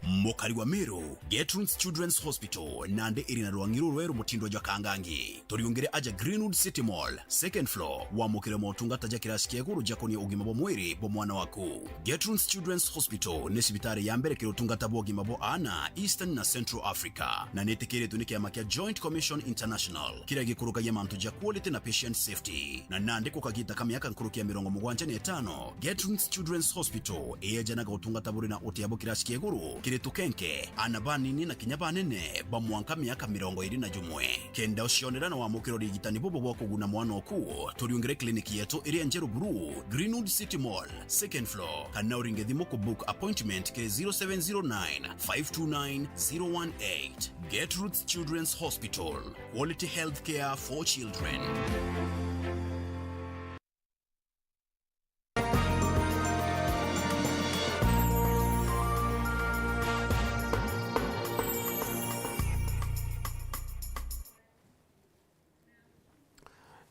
Mukari wa Meru, Gertrude's Children's Hospital, nandi iri na rwangi rurweru mutindo jwa kangangi. Turiungire aja Greenwood City Mall, second floor, wamukire motungata ja kirasi kia iguru jakonie ugima bwa mwiri bwa mwana waku. Gertrude's Children's Hospital ni cibitari ya mbere kiri utungata bwa ugima bwa aana Eastern na Central Africa, na ni itikiritwe ni kiama kia Joint Commission International, kiria gikurukagia mantu ja quality na patient safety. Na nandi gukagita ka miaka nkuruki ya mirongo mugwanja na itano, Gertrude's Children's Hospital iyejanaga utungata buri na utia bwa kirasi kia iguru kiri tukenke, aana banini na kinya banene ba mwanka miaka mirongo iri na jumwe. Kenda ucionera na wamukira urigitani bubu bwa kuguna mwana oku, turiungire kliniki yetu iria njeru buru, Greenwood City Mall, second floor, kana uringe thimu ku book appointment kiri zero seven zero nine, five two nine, zero one eight. Gertrude's Children's Hospital, quality healthcare for children.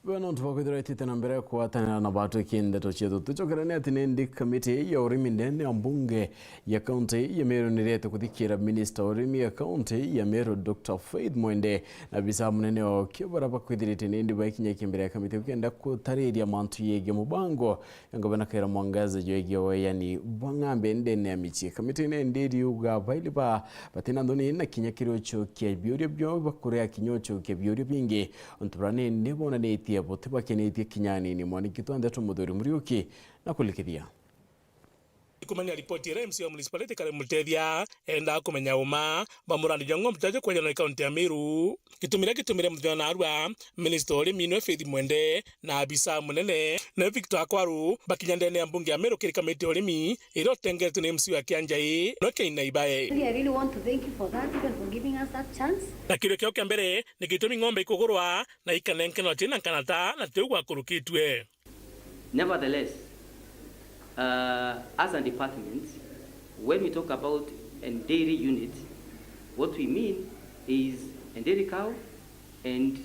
Bwe nontu bwa kwithirwa itite na mbere kugwatanira na batwiki ndeto cietu, tucokerane ati nindi kamiti ya urimi ndene ya mbunge ya kaunti ya Meru niriete kuthikira minista wa urimi ya kaunti ya Meru, Doctor Faith Mwende, na abisa munene o kio bara bakwithirite nindi baikinya kimbere ya kamiti kenda kutariria mantu yegii mubango ya ngavana Kawira Mwangaza jwegii weyani bwa ng'ambi ndene ya micii. Kamiti nindi iriuga baili ba batina nthoni na kinya kiri ucokia biuria bio bakuria kinya ucokia biuria bingi. Untu bura nindi bonanitie buti bakenitie kinya anini. Mwaniki twa ndeto Muthuri Muriuki na kulikithia. Ikumenya ripoti iria M C wa municipality Karen Mutethia enda kumenya uma ba murandi jwa ng'ombe jaje kwejanwa ni kaunti ya Meru. Gitumi kiria gitumire muthenya wa narua, minista wa urimi nwe Faith Mwende na abisa munene nwe Victor Akwaru bakinya ndene ya mbunge ya Meru kiri kamiti ya urimi iria utengeretwe ni M C wa Kianjai nwe Keinai Bae. I really want to thank you for that, even for giving us that chance. Na kiuria kiao kia mbere ni gitumi ng'ombe ikugurwa na ikanenkenwa tina nkanata na tiu gwakurukitue. Nevertheless, uh, as a department, when we talk about a dairy unit, what we mean is a dairy cow and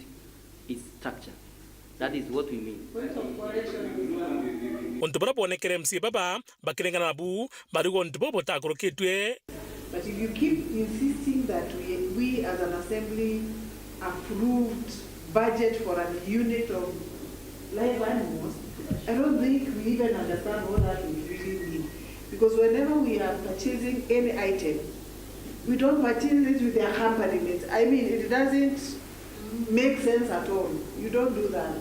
its structure. That is what we mean. Untu buria bwonekere M C A baba bakirengana nabu, bariuga untu buu butakurukitue. But if you keep insisting that we, we as an assembly approved budget for an unit of live animals, I don't think we even understand what that would really mean. Because whenever we are purchasing any item, we don't purchase it with the accompaniment. I mean, it doesn't make sense at all. You don't do that.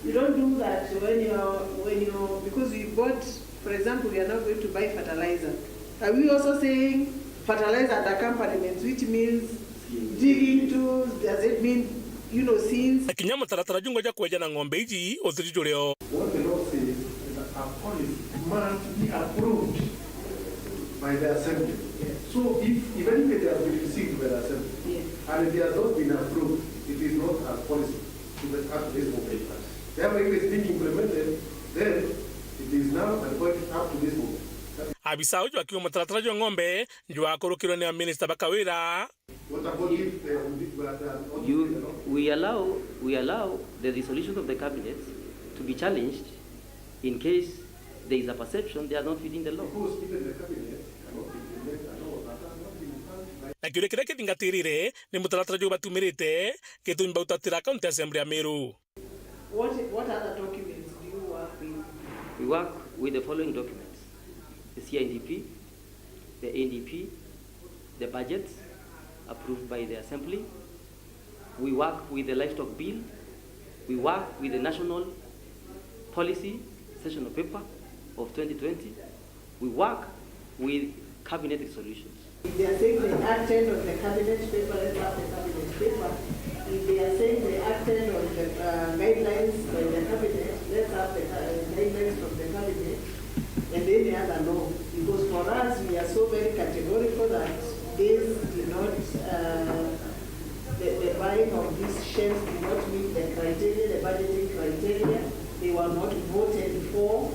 You don't do that when you're, when you're, because we bought, for example, we are not going to buy fertilizer. Are we also saying fertilizer and accompaniments, which means digging tools? Does it mean, you know, sins? Na kinya mutaratara jungwa ja kweja na ng'ombe iji utiri jurio. What the law says is that a policy must be approved by the assembly. So if, even if it has been received by the assembly, and it has not been approved, it is not a policy to the, up to this moment. Therefore, if it's being implemented, then it is now an point up to this moment. Abisa uju akiuga mutaratara jwa ng'ombe jwakurukirwe ni aminista ba Kawira. What about if they are within, they are not within the law? You, we allow, we allow the resolutions of the cabinet to be challenged in case there is a perception they are not within the law. Because even the cabinet cannot implement a law that has not been passed by. Na kiuria kiria kithingatirire ni mutaratara juu batumirite gitumi bautatira county assembly ya Meru. What, what other documents do you work with? We work with the following documents: the C I D P, the N D P, the budgets approved by the assembly. We work with the livestock bill. We work with the national policy sessional paper of twenty twenty. We work with cabinet resolutions. If they are saying they acted on the cabinet paper, let's have the cabinet paper. If they are saying they acted on the, uh, guidelines by the cabinet, let's have the, uh, guidelines from the cabinet and any other law. Because for us, we are so very categorical that this did not, uh, the, the buying of these sheds did not meet the criteria, the budgeting criteria. They were not voted for.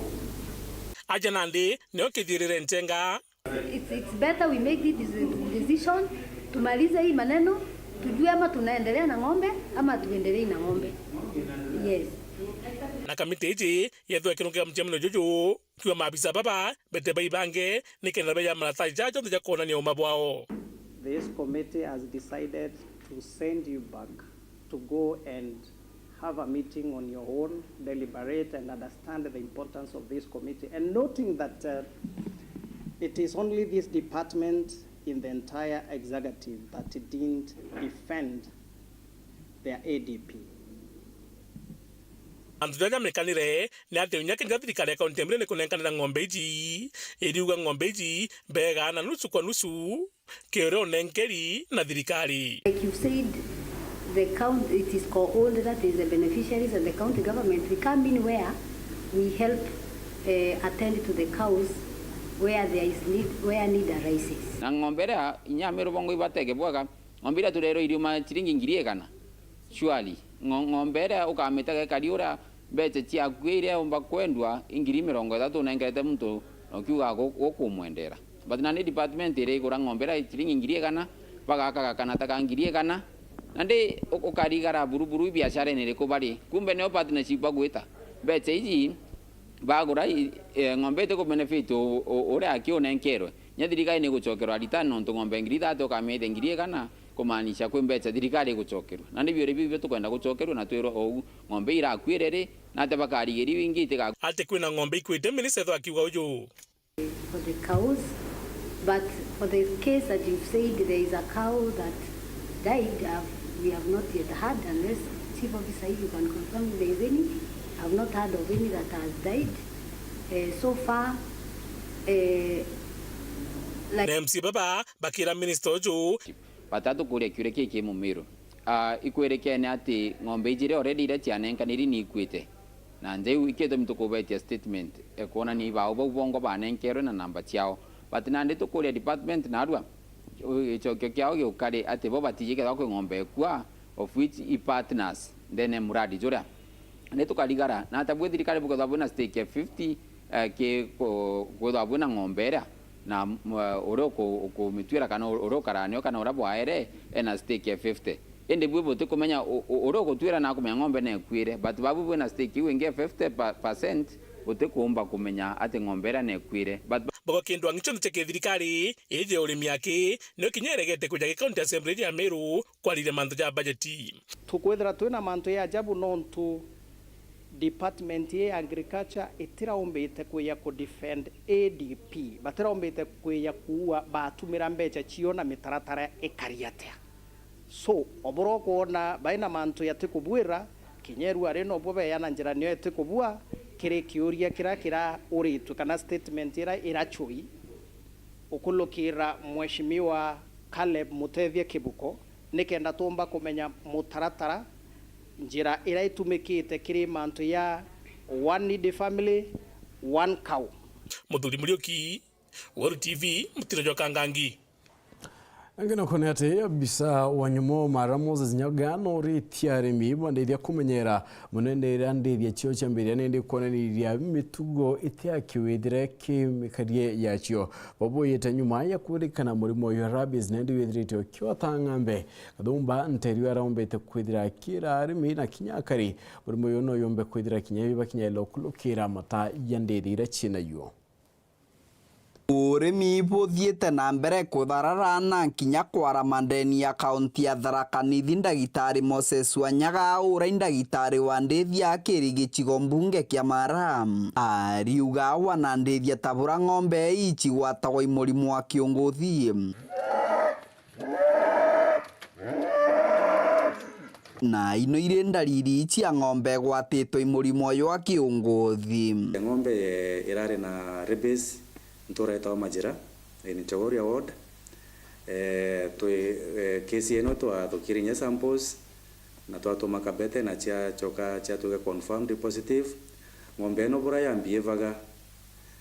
Aja nandi nio kithirire njenga. It's, it's better we make this decision, tumalize hii maneno, tujue ama tunaendelea na ng'ombe ama tuendelei na ng'ombe. Yes. Na kamiti iji yethwa ikirungika mcemeno juju, kiuga maabisa baba bete baibange nikenda beja maratathi jaja jonthe ja kwonania uma bwao. This committee has decided to send you back to go and have a meeting on your own, deliberate and understand the importance of this committee, and noting that, uh, it is only this department in the entire executive that didn't defend their A D P. Antu jaja mekanire ni ati unya kinya thirikari ya kaunti ya Meru ni kunenkanira ng'ombe iji, iriuga ng'ombe iji begaa na nusu kwa nusu, kiuria unenkeri na thirikari. Like you've said, the county, it is co-owned, that is the beneficiaries and the county government, we come in where we help, eh, attend to the cows where there is need, where need arises. Na ng'ombe iria inya Meru bongo ibatege bwega, ng'ombe iria turerwe iriuma ciringi ngiri igana. Surely, ng'o-, ng'ombe iria ukamitega ikari uria mbeca ciaku iria umba kwendwa i ngiri mirongo ithatu unengerete muntu na ukiuga gu-, gukumwendera. But nandi department iria igura ng'ombe iria ciringi ngiri igana, bagaka gakana ta ka ngiri igana, nandi u-, ukarigara buruburu i biashara-ini iriku bari? Kumbe nio partnership bagwita. Mbeca iji bagura i-, eh, ng'ombe itiku benefit u-, u-, uria aki unenkerwe. Nya thirikari ni igucokerwa return nontu ng'ombe ngiri ithatu ukamiite ngiri igana, kumaanisha kwi mbeca thirikari igucokerwa. Nandi biuria biu ibio tukwenda gucokerwa na twirwe ou ng'ombe irakuire ri, na atia bakarigiriu ingi itiga. Ati kwina ng'ombe ikuite, minista ethwa akiuga uju. For the cows, but for the case that you've said there is a cow that died, uh, we have not yet heard, unless chief officer, if you can confirm if there is any. I've not heard of any that has died, uh, so far, uh, like. Na M C A baba bakira minista uju. Batatu kuria kiuria kii ki Mumiru. Ah, ikwirikene ati ng'ombe iji ri already iria cianenkaniri ni ikuite. Na nja iu ikio gitumi tukubetia statement, e, kwonania ibao bau bongo banenkerwe na namba ciao. But nandi tukuria department narua, u-, gicokio kiao giuka ri ati bo batiji kethagwa kwi ng'ombe ikua, of which i partners ndene muradi juria. Ni tukarigara, na atia bwi thirikari bukethagwa bwina stake ya fifty, eh, ki ku-, kwithagwa bwina ng'ombe iria, na, mm, eh, uria uku-, ukumituira kana u-, uria ukara nio kana uria bwaere ena stake ya fifty. Indi bwi butikumenya u-, u-, uria ugutwira na akumenya ng'ombe nekwire, but babu bwina stake iu ingi fifty percent, butikuumba kumenya ati ng'ombe iria nekwire. But Bauga kindu ang'i cionthe cia kithirikari iji ya urimi aki, nio kinya iregete kwija gi County Assembly ya Meru kwariria mantu ja bajeti. Tukwithira twina mantu ya ajabu nontu department ii ya agriculture itiraumbite kwija ku defend A D P, batiraumbite kwija kuua batumira mbeca cio na mitaratara ikari atia. So, obura ukwona baina mantu yatikubwira, kinya iruari nobo beya na njira niyo itikubua, kiri kiuria kiria kirauritwe kana statement iria iracui, ukulukira Mheshimiwa Caleb Mutethia Kibuko, nikenda tuumba kumenya mutaratara, njira iria itumikite kiri mantu ya one needy family, one cow. Muthuri Muriuki, Weru T V, Mutiro jwa Kangangi. Angi nako ni ati, abisa wa nyomo Mara Moses Nyaga noritie arimi bandithia kumenyera mono indi iria ndithia cio ciambiria nindi kwonaniria mitugo iti ya kiwithire ki mikarie yacio. Bauga buyite nyuma ya kwirikana murimo uyu wa rabies nindi withirite ukiota ng'ambe. Kathumba Nterio araumbite kwithira akira arimi na kinya akari murimo uyu no yumbe kwithira kinya ibi bakinya ila ukulukira mata ya ndithi iria ciina yuo. Urimi buthiite na mbere kutharara na kinya kwarama ndeni ya kaunti ya Tharaka Nithi, ndagitari Moses Wanyaga, uria i ndagitari wa ndithia akiri gicigo mbunge kia Mara, ariuga wanandithia ta bura ng'ombe ii cigwatagwa i murimo wa kiunguthi. Na ino iri ndariri cia ng'ombe igwatitwe i murimo jwa kiunguthi. Ng'ombe, eh, irari na rabies ntura itawa Majira, in Chogoria ward. Eh, twi, eh, kesi ino twathukire inya samples na twatuma Kabete na ciacoka ciatuika confirmed positive. Ng'ombe ino bura yambiivaga,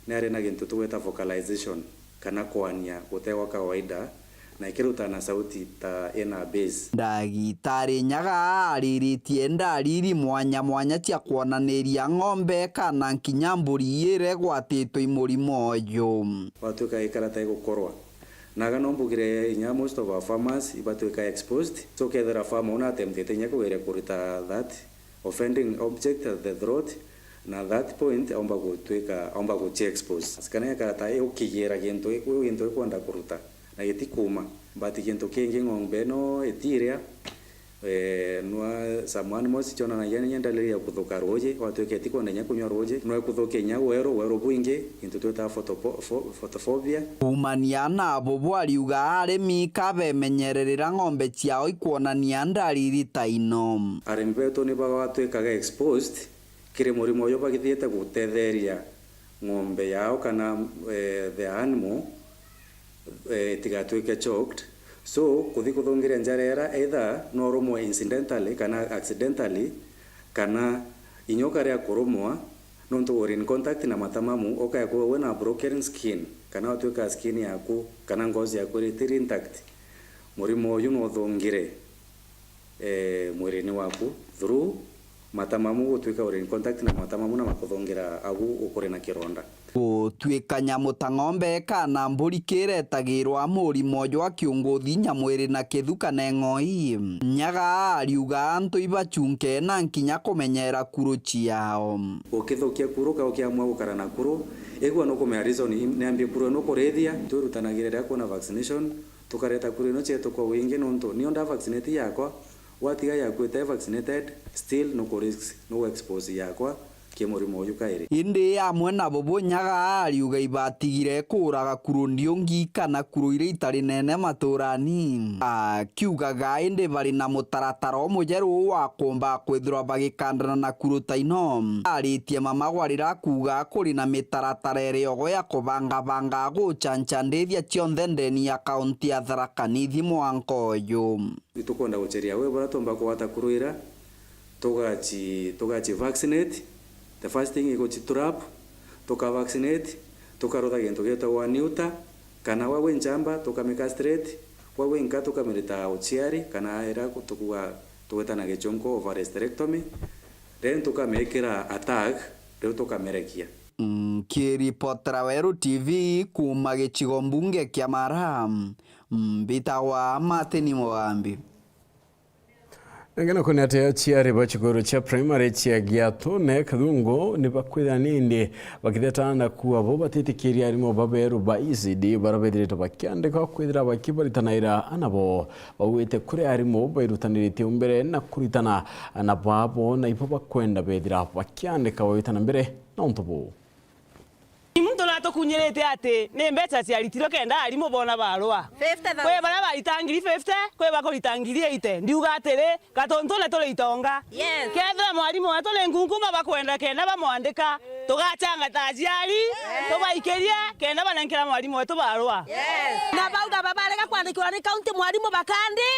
ni ari na gintu tugwita vocalization kana kwania gute gwa kawaida, na ikirutana sauti ta ina bass. Ndagitari Nyaga ariritie ndariri mwanya mwanya cia kwonaniria ng'ombe kana nkinya mburi iria igwatitwe i murimo uyu. Gwatuika ikara ta igukorwa. Naga no mbugire inya most of our farmers ibatwika exposed. So kethira farmer una attemptite inya kugeria kuruta that offending object at the throat, na at that point aumba gutwika, aumba guci expose. Kana ekara ta ukigira gintu, gintu ikwenda kuruta na gitikuuma. But gintu kingi ng'ombe ino itiria, eh, nwa some animals cionanagia ninya ndariri ya kuthuka ruuji, gwatuika itikwenda inya kunywa ruuji, nwa ikuthukia inya weru, weru bwingi, gintu twitaga photopo-, pho-, photophobia. Kuumania na bubu ariuga arimi kabemenyere riria ng'ombe ciao ikwonania ndariri ta ino. Arimi betu ni bagwatwikaga exposed kiri murimo uyu bagithiite gutetheria ng'ombe yao kana, eh, the animal, eh, itigatwike choked. So, kuthi kuthungiria njara ira either no urumwe incidentally kana accidentally, kana inya ukaria kurumwa, nontu uri in contact na mata mamu, ukaya kuwa wina broken skin, kana watwika skin yaku, kana ngozi yaku iri itiri intact, murimo uyu no uthungire, eh, mwirini waku through mata mamu gutwika uri in contact na mata mamu na makuthungira agu ukuri na kironda. Gutwika nyamu ta ng'ombe kana mburi kiretagirwa murimo jwa kiunguthi, nyamu iri na kithu kana eng'oi, Nyaga ariuga antu ibachunke na nkinya kumenyera kuru ciao. Ukithukia kuru ka ukiamua gukara na kuru, igua nukumenya reason niambie kuru ino kurithia. Twirutanagira riria kwina vaccination, tukareta kuru ino cietu kwa wingi, nontu nio nda vaccinate yakwa, watiga yaku ite vaccinated, still nuku risk, nuku expose yakwa ki murimo uyu kairi. Indi amwe na bubu Nyaga ariuga ibatigire kuuraga kuru ndiungi kana kuru iria itari nene maturani, akiugaga indi bari na mutaratara umujeru wa kuumba kwithirwa bagikandana na kuru ta ino. Aritie mama gwa riria kuuga kuri na mitaratara iriogo ya kubangabanga guchancha ndithia cionthe ndeni ya kaunti ya Tharaka Nithi mwanka uyu. Itukwenda gucheria we buria tumba kugwata kuru ira, tugachi, tugachi vaccinate. The first thing iguchi trap, tuka vaccinate, tukarutha gintu gitagwa neuter, kana we wi nchamba, tukami castrate, we wi nka, tukamirita uchiari, kana ira tukuga, tugweta na gichunku ovarectomy, then tukamikira a tag, riu tukamirekia. Nkiripotera Weru T V kuuma gicigo mbunge kia Mara, mbitagwa Martin Mugambi. Ngeno kuni ati aciari ba cukuru cia primary cia Giatune Kathungu ni bakwithira nindi bakitheta na kuuga bo batitikiria arimu baberu ba E C D bara bethiritwe bakiandika kwithira bakibaritanaira ana bo. Baugite kuri arimu bairutaniritie umbere na kuritana na babo na ibo bakwenda bethira bakiandika bagitana mbere na untu buu. Muntu natukunyirite ati ni mbeca ciaritirwe kenda arimu bona barua. Fifty thousand. Kwi baria barita ngiri fifty, kwi bakurita ngiri eighty. Ndiuga atiri, Gatuntune turi itonga. Yes. Kethira mwarimu wetu ni nkunkuma bakwenda kenda bamwandika, tugachanga ta aciari, tubaikirie kenda banenkera mwarimu wetu barua. Yes. Na bauga babarega kwandikirwa ni county mwarimu bakandi.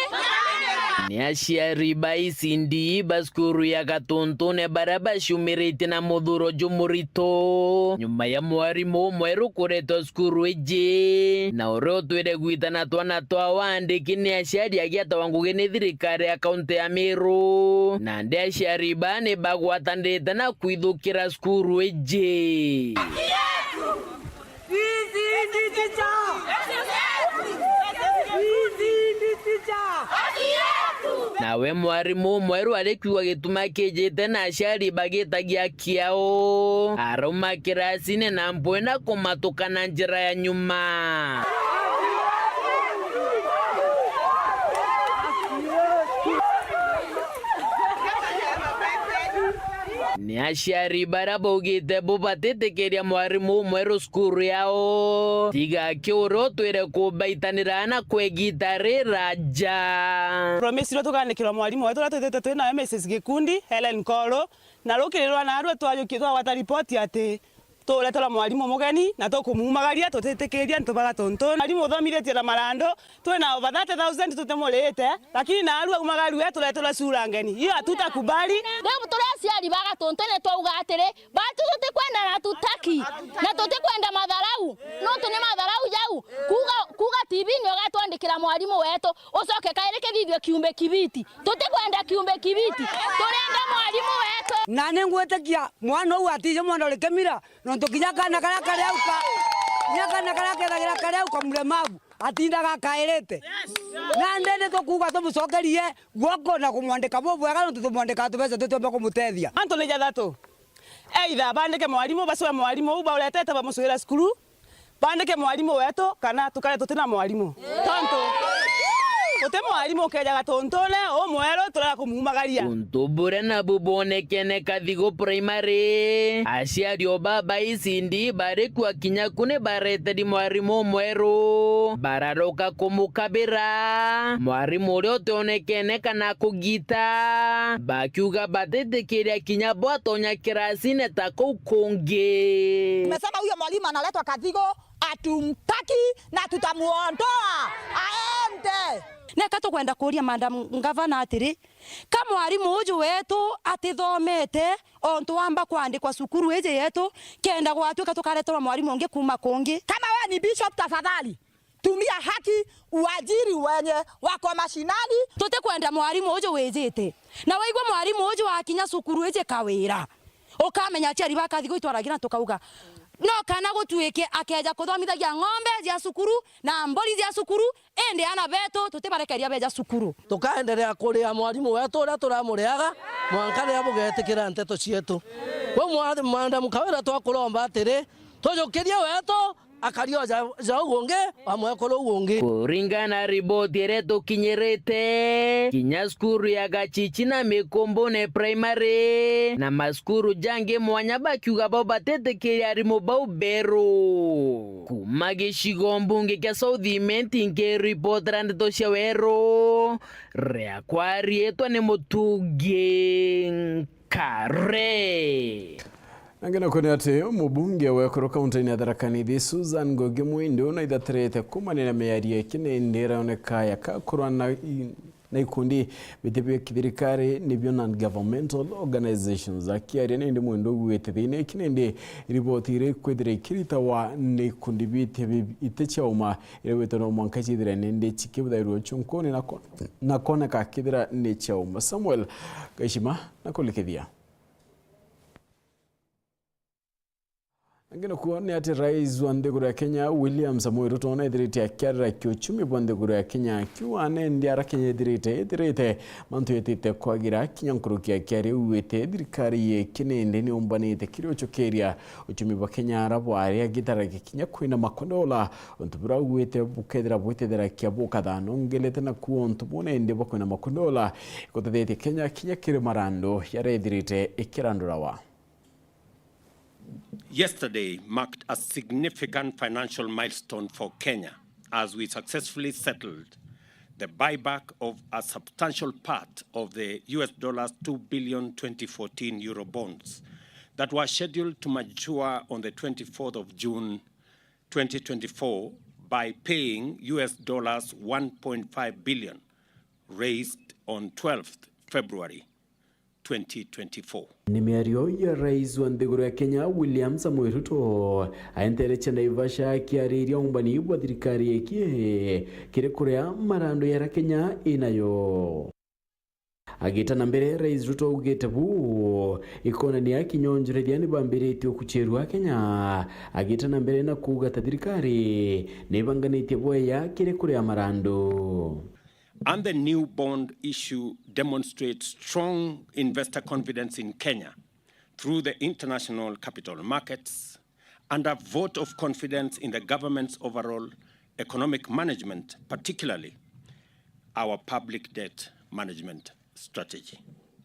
Ni aciari ba E C D ba cukuru ya Gatuntune baria baciumiritie na muthuro jumurito nyuma ya mwarimu umweru kuretwa cukuru iji, na uria utwire gwitana twana twa wandiki ni aciari agiatawa ngugi ni thirikari ya kaunti ya Meru. Nandi aciari ba ni bagwatanirite na kwithukira cukuru iji. Nawe mwarimu umweru ari kiuga gituma kijite na aciari bagitagia kiao, arauma kirasine na mpwe na kumatuka na njira ya nyuma. Ni aciari baria baugite bo batitikiria mwarimu umweru cukuru yao, tiga aki uria utwire kubaitanira na kwi igita riraja. Promise iria tukandikirwa mwarimu wetu uria twithite twi nawe Missus Gikundi, Helen Koro, na rukiri rwa narua twajuki-, twagwata ripoti ati tureterwa mwarimu mugeni na tukumumagaria, tutitikiria antu ba Gatuntune. Mwarimu uthomithitie na marando, twina over thirty thousand tutimurite, lakini naarua aumagaru we tureterwa cura ngeni. Hiyo hatutakubali. Riu turi aciari ba Gatuntune twauga atiri, batu tutikwenda na tutaki, na tutikwenda matharau, nontu ni matharau jau. Kuuga, kuuga T V-ini ugatwandikira mwarimu wetu, ucoke kairi kithithio kiumbe kibiti. Tutikwenda kiumbe kibiti, turenda mwarimu wetu. Na ni ngwitikia mwana uu atije mwana uri kimira, nontu kinya kana karia kari au ka, kinya kana karia kethagira kari au ka mlemavu, atindaga akairite. Nandi ni tukuuga tumucokerie guoko na kumwandika bubwega, nontu tumwandikaa tubeca tutiumba kumutethia. Antu ni jathatu. Either bandike mwarimu, bacoe mwarimu uu bauretete bamucuira cukuru, bandike mwarimu wetu, kana tukare tuti na mwarimu. Tontu guti mwarimu ukeja Gatuntune umweru turega kumumagaria. Untu buria nabu bwonekene Kathigo Primary, aciari o baba Isindi bari kua kinya ku ni bareteri mwarimu umweru, bararoka kumukabira. Mwarimu uria utionekene kana kugita, bakiuga batitikiria kinya bwatonya kirasine ta kuu kungi. Tumesema huyo mwalimu analetwa Kathigo, hatumtaki na tutamuondoa aende. Neka tukwenda kuuria Madam Ngavana atiri, ka mwarimu uju wetu atithomete, ontu wamba kwandikwa cukuru iji yetu, kenda gwatuika tukareterwa mwarimu ungi kuuma kungi? Kama wewe ni bishop, tafadhali tumia haki uajiri wenye wako mashinani. Tutikwenda mwarimu uju wijite. Na waigua mwarimu uju akinya cukuru iji kawira, ukamenya aciari ba Kathigo itwaragira na tukauga, no kana gutuike akeja kuthomithagia ng'ombe cia cukuru na mburi cia cukuru, indi ana betu tutibarekeria beja cukuru. Tukaendelea kuria mwarimu wetu uria turamuriaga mwanka riria bugetikira nteto cietu. Kwou mwa-, Madam Kawira twakuromba atiri, tujukirie wetu, akari o ja, ja uu ungi, wa mwekuru uu ungi. Kuringana na riboti iria tukinyirite, kinya cukuru ya Gachichi na Mikumbune Primary na macukuru jangi mwanya bakiuga bo batitikiria arimu bau beru. Kuma gicigo mbunge kia South Imenti, nkiripotera ndeto cia Weru, riakwa riitwa ni Mutungi Kare. Na ngina kwona ati mubunge wa Ekuru kaunti-ini ya Tharaka Nithi, Susan Ngugi Mwindu, naithatirite kumanira miario ikinindi iraoneka ya kakurwa na i-, na ikundi biti bia kithirikari, nibio non-governmental organizations. Akiaria nindi Mwindu augite thiini ikinindi riboti iria ikwithira ikiritawa ni ikundi biti bi-, iti cia uma, iria gwitwa no mwanka ciithire nindi cikibuthairua chunkuni na ko-, na kwoneka kithira ni cia uma. Samuel Gaishima na kulikithia. Angi nakuo ni ati rais wa nthiguru ya Kenya, William Samoei Ruto, neethirite akiarira kiuchumi bwa nthiguru ya Kenya, akiuga nendi ara Kenya ithirite, ithirite mantu yetite kwagira kinya nkuruki, akiaria augite thirikari yiki nendi niumbanite kiri uchukiria uchumi bwa Kenya ara bwari, agitara kinya kwina makondola, untu bura augite bukethira bwitethera kia bukathano ngelete nakuo untu buna indi bwa kwina makondola ikutethetie Kenya kinya kiri marandu yarethirite ikirandurawa. Yesterday marked a significant financial milestone for Kenya as we successfully settled the buyback of a substantial part of the U S dollars two billion twenty fourteen euro bonds that were scheduled to mature on the twenty-fourth of June twenty twenty-four by paying U S dollars one point five billion raised on twelfth February twenty twenty-four. Ni miario ya rais wa nthiguru ya Kenya, William Samoei Ruto, aentereche Naivasha akiariria umbani bwa thirikari iki kiri kuria marandu yara Kenya inayo. Agita na mbere, rais Ruto augite buu ikonania kinya onjorithia ni bambiritie ukuchirua Kenya, agita na mbere na kuuga ta thirikari ni ibanganitie bwega kiri kuria marandu. And the new bond issue demonstrates strong investor confidence in Kenya through the international capital markets and a vote of confidence in the government's overall economic management, particularly our public debt management strategy.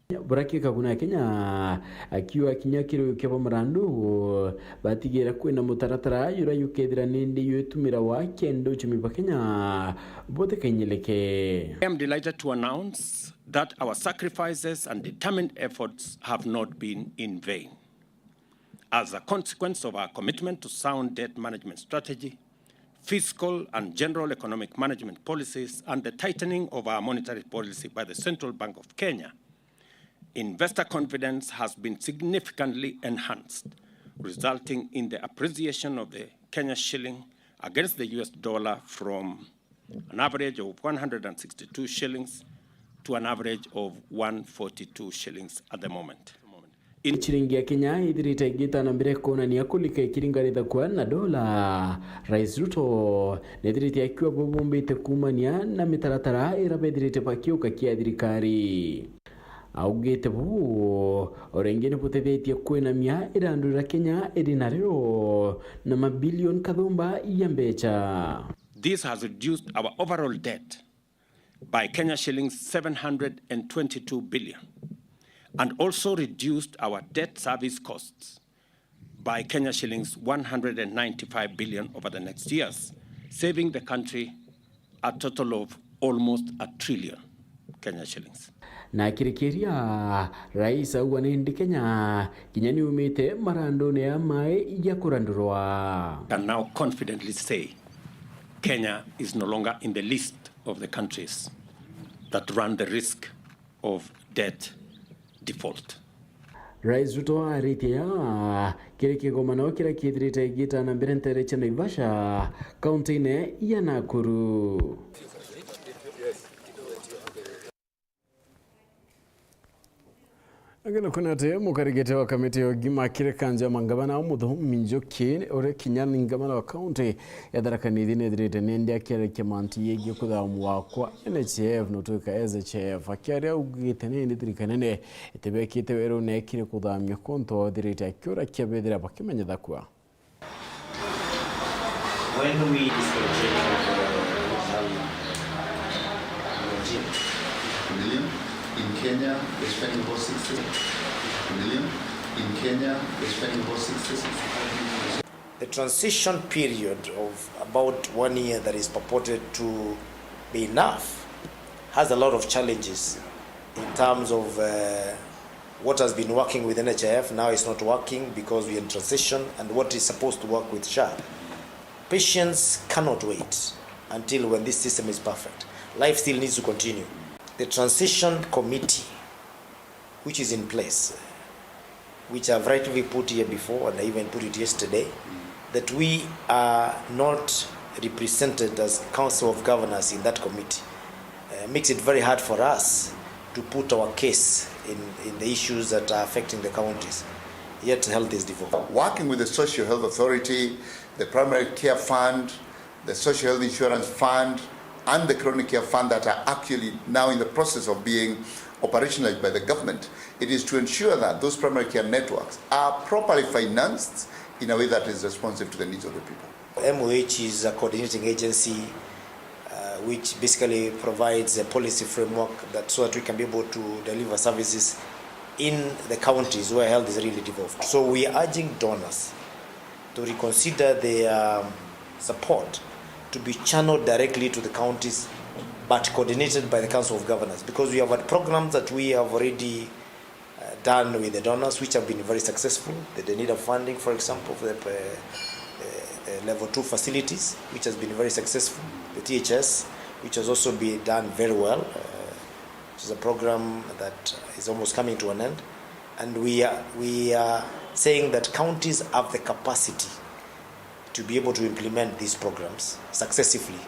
Buraki Kaguna Kenya akiuga kinya kiri ukia bwa marandu batigira kwina mutaratara jura jukethira nindi jwitumirawa kenda uchumi bwa Kenya butikainyilike. I am delighted to announce that our sacrifices and determined efforts have not been in vain. As a consequence of our commitment to sound debt management strategy, fiscal and general economic management policies, and the tightening of our monetary policy by the Central Bank of Kenya, investor confidence has been significantly enhanced, resulting in the appreciation of the Kenya shilling against the U S dollar from an average of one hundred and sixty-two shillings to an average of one forty-two shillings at the moment. In chiringi ya Kenya ithirite igita na mbere kuonania kulika ikiringanithakua na dola, Rais Ruto nethirite akiuga bubumbite kuumania na mitaratara ira bethirite bakiuka kia thirikari. Augite buu o ringi ni butethetie kwinamia irandu riria Kenya iri nario na mabilioni kathumba ya mbecha. This has reduced our overall debt by Kenya shillings seven hundred and twenty-two billion and also reduced our debt service costs by Kenya shillings one hundred and ninety-five billion over the next years, saving the country a total of almost a trillion Kenya shillings. Na akirikiria, rais auga nindi Kenya kinya niumite marandune ya mai ya kurandurwa. Can now confidently say Kenya is no longer in the list of the countries that run the risk of debt default. Rais Ruto aritie ya kiri kigomano kiria kithirite igita na mbere ntere cia Naivasha, kaunti-ini ya Nakuru. Angina kuna ati mukarigite wa kamiti ya ugima kiri kanja ya mangavana Muthomi Njuki, uri kinya ni ngavana wa kaunti ya Tharaka Nithi, nethirite nindi akiarekia mantu yegii kuthamwa kwa N H I F nutwika S H I F. Akiaria augite nindi thirikari nene itibekite werune kiri kuthamia kuntu ethirite akiura kia bethira bakimenyetha kua. When we discontinued, uh, Million. In Kenya, we're spending about sixty million. In Kenya, we're spending about sixty, sixty-five million. The transition period of about one year that is purported to be enough has a lot of challenges in terms of, uh, what has been working with N H I F now is not working because we are in transition, and what is supposed to work with SHA. Patients cannot wait until when this system is perfect. Life still needs to continue. The transition committee, which is in place, which I've rightly put here before, and I even put it yesterday, that we are not represented as Council of Governors in that committee, uh, makes it very hard for us to put our case in, in the issues that are affecting the counties. Yet health is devolved. Working with the Social Health Authority, the Primary Care Fund, the Social Health Insurance Fund, and the Chronic Care Fund that are actually now in the process of being operationalized by the government, it is to ensure that those primary care networks are properly financed in a way that is responsive to the needs of the people. M O H is a coordinating agency uh, which basically provides a policy framework that so that we can be able to deliver services in the counties where health is really devolved. So we are urging donors to reconsider their um, support to be channeled directly to the counties, but coordinated by the Council of Governors, because we have had programs that we have already uh, done with the donors, which have been very successful. The Denida funding, for example, for the, uh, uh, the level two facilities, which has been very successful. The T H S, which has also been done very well, uh, which is a program that is almost coming to an end. And we are, we are saying that counties have the capacity to be able to implement these programs successively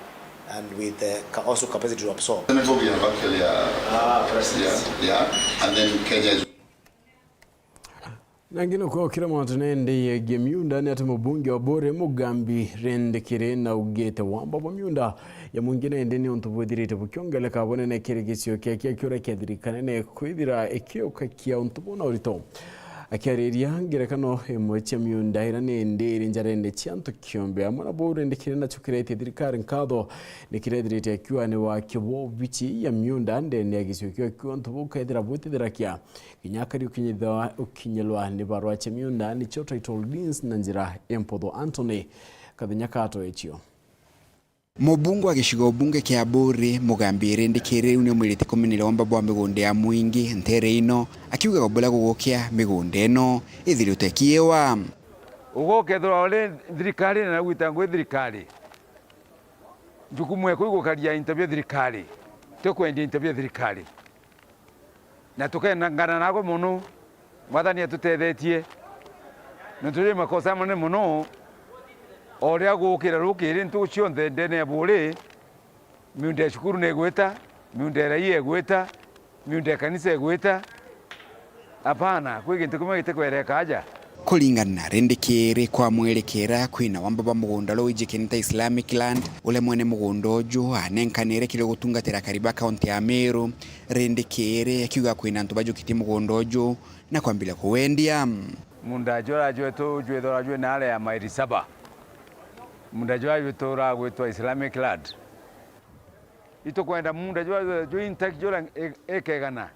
and with uh, ca- also capacity to absorb. Senegal, we have actually, uh, yeah, yeah, and then Kenya is Nangi nukwokira mantu nende yegie miunda ni ati mubunge wa Buri Mugambi Rindikiri naugite wamba bwa miunda ya mwingi nende ni untu bwithirite bukiongeleka bunene kiri gicio kia kia kiura kia thirikari nene kwithira ikiukakia untu buna urito. Akiariria ngerekano imwe cia miunda ira nende iri njarene cia antu kiumbe amwe na buu Rindikiri nacokeretie thirikari nkatho ni kirethirite akiuga ni waki bwa obici ya miunda ndene ya gicio kia kiu untu bukethira bwitithirakia Kinya akari ukinyithwa- ukinyilwa ni barua cia miunda nicio title deeds na njira imputhu. Anthony Kathenya katoecio. Mubunge wa gicigo bunge kia Buri Mugambi Rindikiri riu niumwirite kumenera wamba bwa migunda ya mwingi ntere ino akiugaga buria gugukia migunda ino ithiritwe kiiwa. Ugokethirwa uri thirikari na nagwita ngwi thirikari, jukumu eku igukaria into bia thirikari, ti kwendia into bia thirikari. Na tukengana nagwe mono, Mwathani atutethetie, nontu jwi makosa manene mono. O riria gukira rukiri ntuku cionthe ndene ya Buri, miunda ya cukuru ni igwita, miunda ya raia igwita, miunda ya kanisa igwita. Apana, kwi gintu kimwe gitikwereka aja. Kuringana na Rindikiri, kwa mwerekera kwina wamba bwa mugunda uria wijikanite ta Islamic land, uria mwene mugunda uju anenkanire kiri gutungatira akari ba kaunti ya Meru. Rindikiri akiuga kwina antu bajukitie mugunda uju na kwambiria kuwendia. Munda juria jwetu jwithagwa jwi naria ya mairi saba. Munda juria jwituraga gwitwa Islamic land. Itukwenda munda juria jwi intact juria eka igana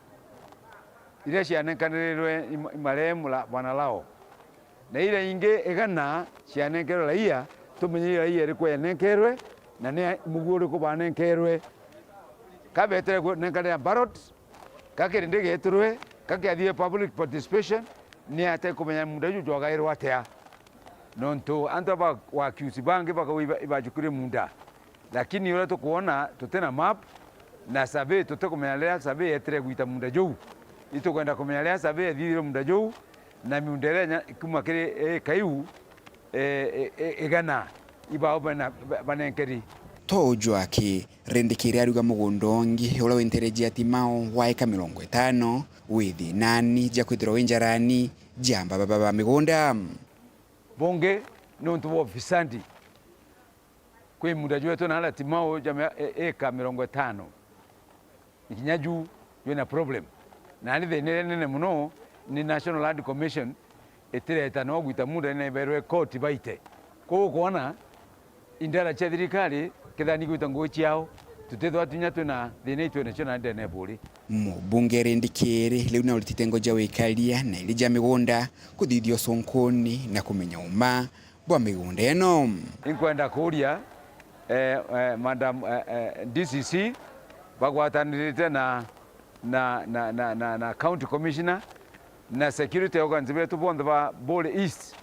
iria cianenkanirirwe i marehemu bwana Lao, na iria ingi igana cianenkerwe raia, tumenye ii raia iriku yanenkerwe na ni muguo uriku banenkerwe. Ka betere kunenkanira ballot, ka kirindi getirwe, ka kiathire public participation, ni atia kumenya munda juju jwagairwe atia? Nontu antu aba wa accuse bangi bakauga iba- ibajukirie munda, lakini uria tukwona tutina map na survey, tutikumenya riria survey yetire gwita munda juu. Itukwenda kumenya riria survey ethithirwe munda juu na miunda iria inya- kuma kiri ika iu e, e, e, igana ibao bana- ba- banenkeri. To uju aki, Rindikiri ariuga mugunda ungi uria wi ntere jia Timau wa eka mirongo itano wi thinani jia kwithirwa wi njarani jia mbaba ba migunda. Bungi niuntu bwa ufisadi kwi munda jwetu na aria Timau ja mia- e- eka mirongo itano. Kinya ju jwina problem. Nandi thina iria nene mono ni National Land Commission itireta no gwita munda ni iberwe koti baite. Kwou ukwona indara cia thirikari kethira ni gwita ngugi ciao, tutithwa tunya twina thina itwinacio na ndene buri. Mubunge Rindikiri riu nauritite ngo ja wikaria na iri ja migunda kuthithia ucunkuni na kumenya uma bwa migunda ino. Inkwenda kuria eh, eh, madam eh, eh, D C C bagwatanirite na, na, na, na, na, na county commissioner na security organs betu bonthe ba Buri East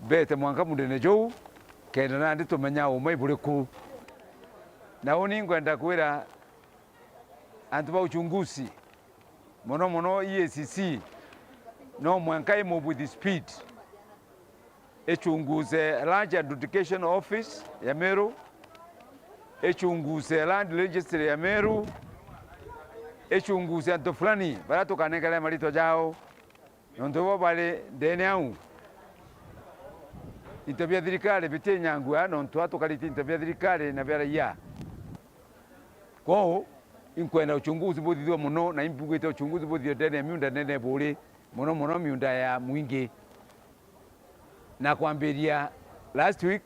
bete mwanka mundene juu kenda nandi tumenya uma iburiku. Na uni nkwenda kwira antu ba uchunguzi, mono mono E A C C, no mwanka i move with speed. Ichunguze Land Adjudication Office ya Meru, ichunguze Land Registry ya Meru, ichunguze antu fulani baria tukanenkera maritwa jao. Nontu bo bari ndene au, into bia thirikari bitinyangua, nontu a tukarite into bia thirikari na bia raia. Kwou, inkwenda uchunguzi buthithwe mono, na imbugite uchunguzi buthithwe ndene ya miunda ndene ya Buuri, mono mono miunda ya mwingi. Na kwambiria last week,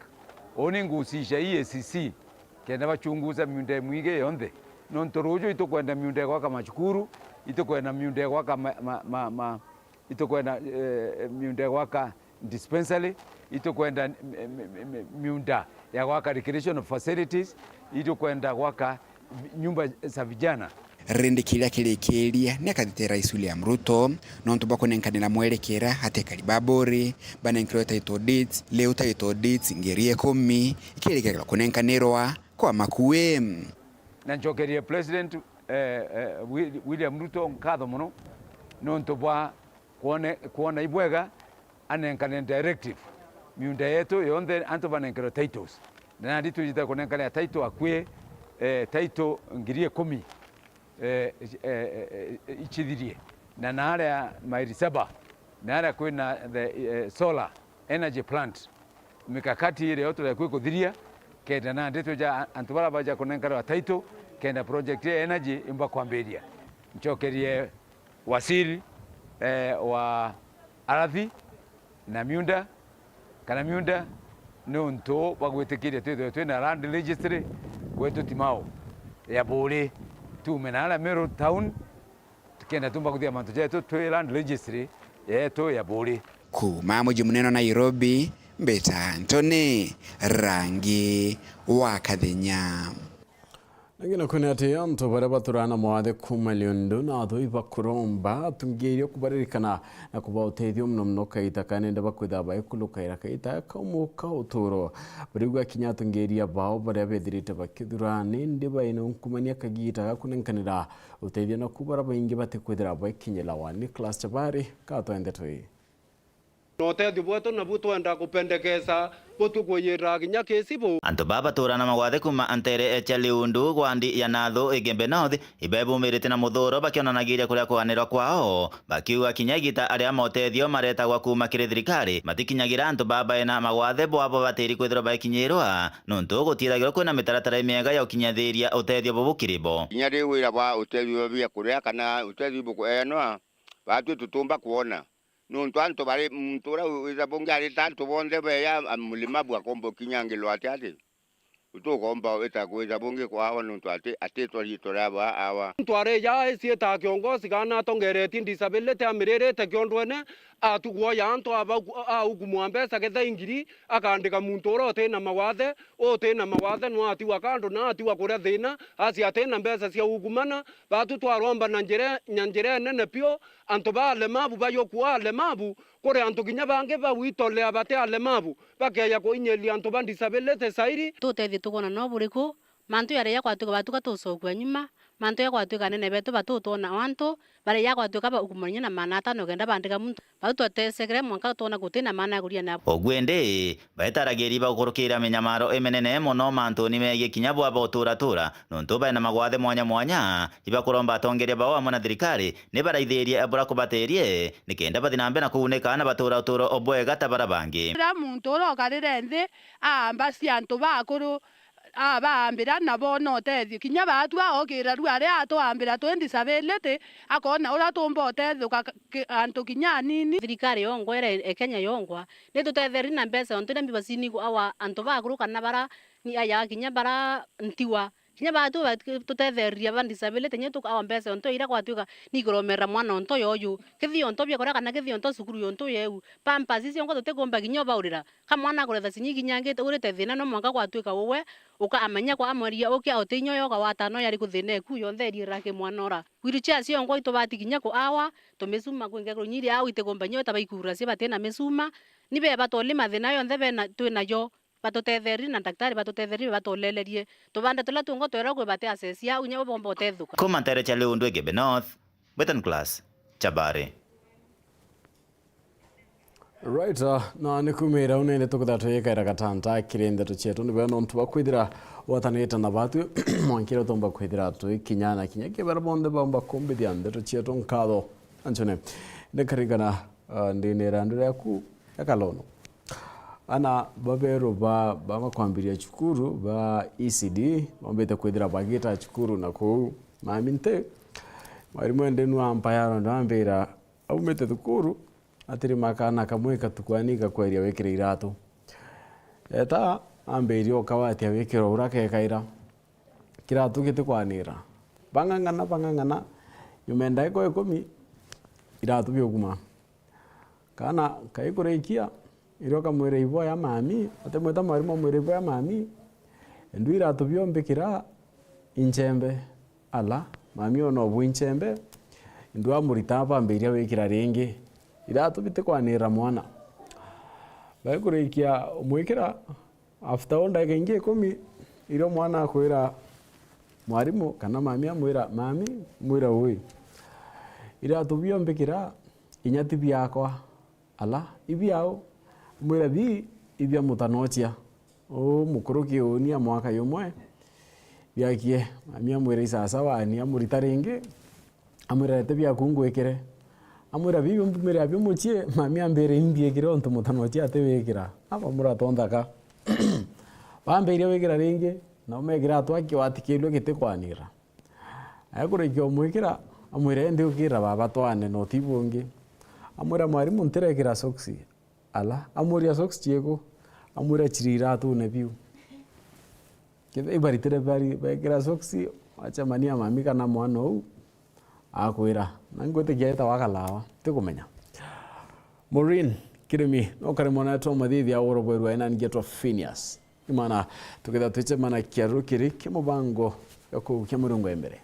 uu ni ngusiisha E A C C, kenda bachunguza miunda ya mwingi yonthe. Nontu ruuju itukwenda miunda ya gwaka macukuru, itukwenda miunda ya gwaka ma, ma, ma, ma, itukwenda, eh, miunda ya gwaka dispensary, itukwenda mi, mi, mi, mi, miunda ya gwaka recreational facilities, itukwenda gwaka nyumba za vijana. Rindi kiria kirikiria ni akathite Rais William Ruto nontu bwa kunenkanira mwerekera atekari ba Buuri banenkerwe title deeds, riu title deeds ngiri ikumi ikirikirwa kunenkanirwa kwa makui. Na ncokerie President, eh, eh, Wi-, William Ruto nkatho mono nontu bwa kwone-, kwona ibwega anenkane directive miunda yetu yonthe antu banenkerwe titles. Na nandi twijite kunenkana title akui, eh, title ngiri ikumi, eh, eh, eh, eh, ichithirie. Na naria maili saba, naria kwina the, eh, solar energy plant, mikakati iria turekwi kuthiria, kenda nandi twija antu baria baja kunenkerwa title, kenda project ya energy imba kwambiria. Ncokerie waziri, eh, wa ardhi na miunda, kana miunda, niuntu bwa gwitikiria twithirwe twina land registry gwetu Timau ya Buuri, tuume na aria Meru town, tukenda tumba kuthia mantu jetu twi land registry yetu ya Buuri. Kuuma muji munene wa Nairobi, mbita Anthony Rangi wa Kathenya. Na ngina kwina ati antu baria baturaa na mawathe kuuma Liundu na athoi bakuromba atungiiria kubaririkana na kubaa utethio mono mono kaita kanene bakwitha baikulukaira kaita kaumu ka uturo. Bariuga kinya atungiiria bao baria bethirite bakithura nindi baina unkumania kagiita ga kunenkanira utethio naku baria baingi batikwithira baikinyira wa Nicholas Chabari. Ka twende twi. Na utethio bwetu nabu twenda kupendekeza butukwiyirira kinya kisibu. Antu baa batuura na magwathe kuuma antere cia Liundu, gwandi ya Nathu, Igembe North, ibebumirite na muthuro bakionanagiria kuria kwanirwa kwao, bakiuga kinya igita aria motethio maretagwa kuuma kiri thirikari matikinyagira antu baa baina magwathe bwabo batiri kwithirwa baikinyirwa, nontu gutiithagirwa kwina mitaratara imiega ya ukinyathiria utethio bubu kiri bo. Kinya riu wira bwa utethio bia kuria kana utethio bukueenwa, batwi tutumba kwona. Nontu antu bari, muntu uria witha bungi arita antu bonthe beya, a, mulima bwakomba ukinyangirwa ati ati. Utukomba wita kwitha bungi kwawa nontu ati, atitwa riitwa ria ba awa. Muntu areja aiciita kiongozi kana atongeretie disability amiririte kiondwene, atugwa ya antu aba, aukumwa mbeca ketha ingiri, akaandika muntu uria utina mawathe, utina mawathe no atiwa kando na atiwa kuria thina, aci atina mbeca cia ukumana, batu twaromba na njira, na njira nene piu, antu ba alemavu bayukua alemavu, kuri antu kinya bangi bagwitolea bati alemavu, bakeeja kuinyiria antu ba disability sairi. Tutethie tukwona no buriku, mantu jaria jakwatuika batuka tucokua nyuma, mantu jakwatuika anene betu batutwona o antu, baria jakwatuika baukumania na maana atano kenda bandika muntu. Bau twatecekere mwanka twona gutina maana ya kuria nabo. Uguo indi, baetaragiri bagukurukira minyamaro iminene mono mantuni megie kinya bwabo utura tura, nontu baina magwathe mwanya mwanya, ibakuromba atongeria bao amwe na thirikari ni baraithirie bura kubaterie, nikenda bathi na mbere na kuunika na batura uturo obwega ta bara bangi. Riria muntu uria ukarire nthi aamba cia antu bakuru, abaambira na boona utethio. Kinya baatu aokira riu aria atwambira twi disability, akoona uria tumba utethioka ki-, antu kinya anini. Thirikari yongwa iria e Kenya yongwa, ni tutetheri na mbeca ontu iria mbiba cini awa antu bakuru kana bara ni aya kinya bara ntiwa. Kinya baatu ba-, tutetheria ba disability, kinya tukawa mbeca ontu iria gwatuika ni ikuromerera mwana ontu yoyu. Kithio ontu bia kuria kana kithio ontu cukuru yontu yeu. Pampers icio ngo tutikumba kinya ubaurira. Ka mwana akuretha ciringi nyangite urite thina, no mwanka gwatuika uwe ukamenya kwa amweria ukia uti inya uyo uka watano yari kuthina eku yonthe iriira ki mwana ura. Wheelchair ciongo itubati kinya kuawa, tumisuma kwinga kunyiri au itikumba inya utabaikura cia batina misuma. Ni beba tuli mathina yonthe bena, twinayo. Batutetherie na daktari batutetherie, batulelerie. Tubande turia tungo twerwa kwi bati access yau, inya bo bomba utethuka. Kuma ntere cia Liundu Igembe North, Betan Class, Chabari. Right, uh, na ni kumira uu nindi tukutha twikaira gatanta kiri ndeto cietu, ni bwega nontu bwa kwithira watanite na batwi mwankire utomba kwithira twikinya na kinya kibera bonthe baumba kumbithia ndeto cietu nkatho. Anchone, ni karigana Ah, ndini irandu riaku ria kalono. Ana baberu ba, ba bakwambiria cukuru ba E C D, bambite kwithira bagita cukuru na kuu. Mami nti, mwarimu ende nu ampayaro ndambira, aumite thukuru, atiri makana kamwe katukwani gakweria wikire iratu. Eta, ambiria ukawatia wikiro ura kekaira. Kiratu gitikwanira. Bang'ang'ana, bang'ang'ana, nyuma ya ndagika ikumi, iratu biuguma. Kana kaikurikia, irio kamwira iboya mami, atemweta mwarimu amwira iboya mami, endu iratu biombikira inchembe. Ala, mami ona obwi inchembe, endu amurita bambiria wikira ringi. Iratu bitikwanira mwana. Baikurikia umwikira, after o ndagika ingi ikumi, irio mwana akwira mwarimu kana mami amwira, "Mami, mwira ui, iratu biombikira inya ti biakwa." Ala, "Ibiau?" Amwira, "Bi, ibia mutanochia. U mukuru kiuni a mwaka yumwe, biakie." Mami amwira, "Isasawa," ni amurita ringi. Amwira, "Rete biaku ngwikire." Amwira, "Bibi mbumire abio mucii." Mami ambire, "Imbiikire untu mutanochia atiwikira." Aba murato nthaka. Bambiria wikira ringi, na umekira atwa kiwatikirwe gitikwanira. Aikurikia umwikira, amwira, "Indi ukira baba twane na uti bungi." Amwira, "Mwarimu, ntirekira soksi." Ala, amuria, "Soksi ciiku?" Amwira, "Ciri iratune biu." Kethira ibaritire bari, bekira soksi, wacemania mami kana mwana uu, akwira, "Na ngwitikia eta wakalawa, tikumenya." Maureen Kirimi, no kari mwana wetu wa mathithi ya ugoro bweru aina ngetwa Phineas. Imana, tuketha twicemana kiaru kiri kia mubango ya kugukia murungu ya mbere.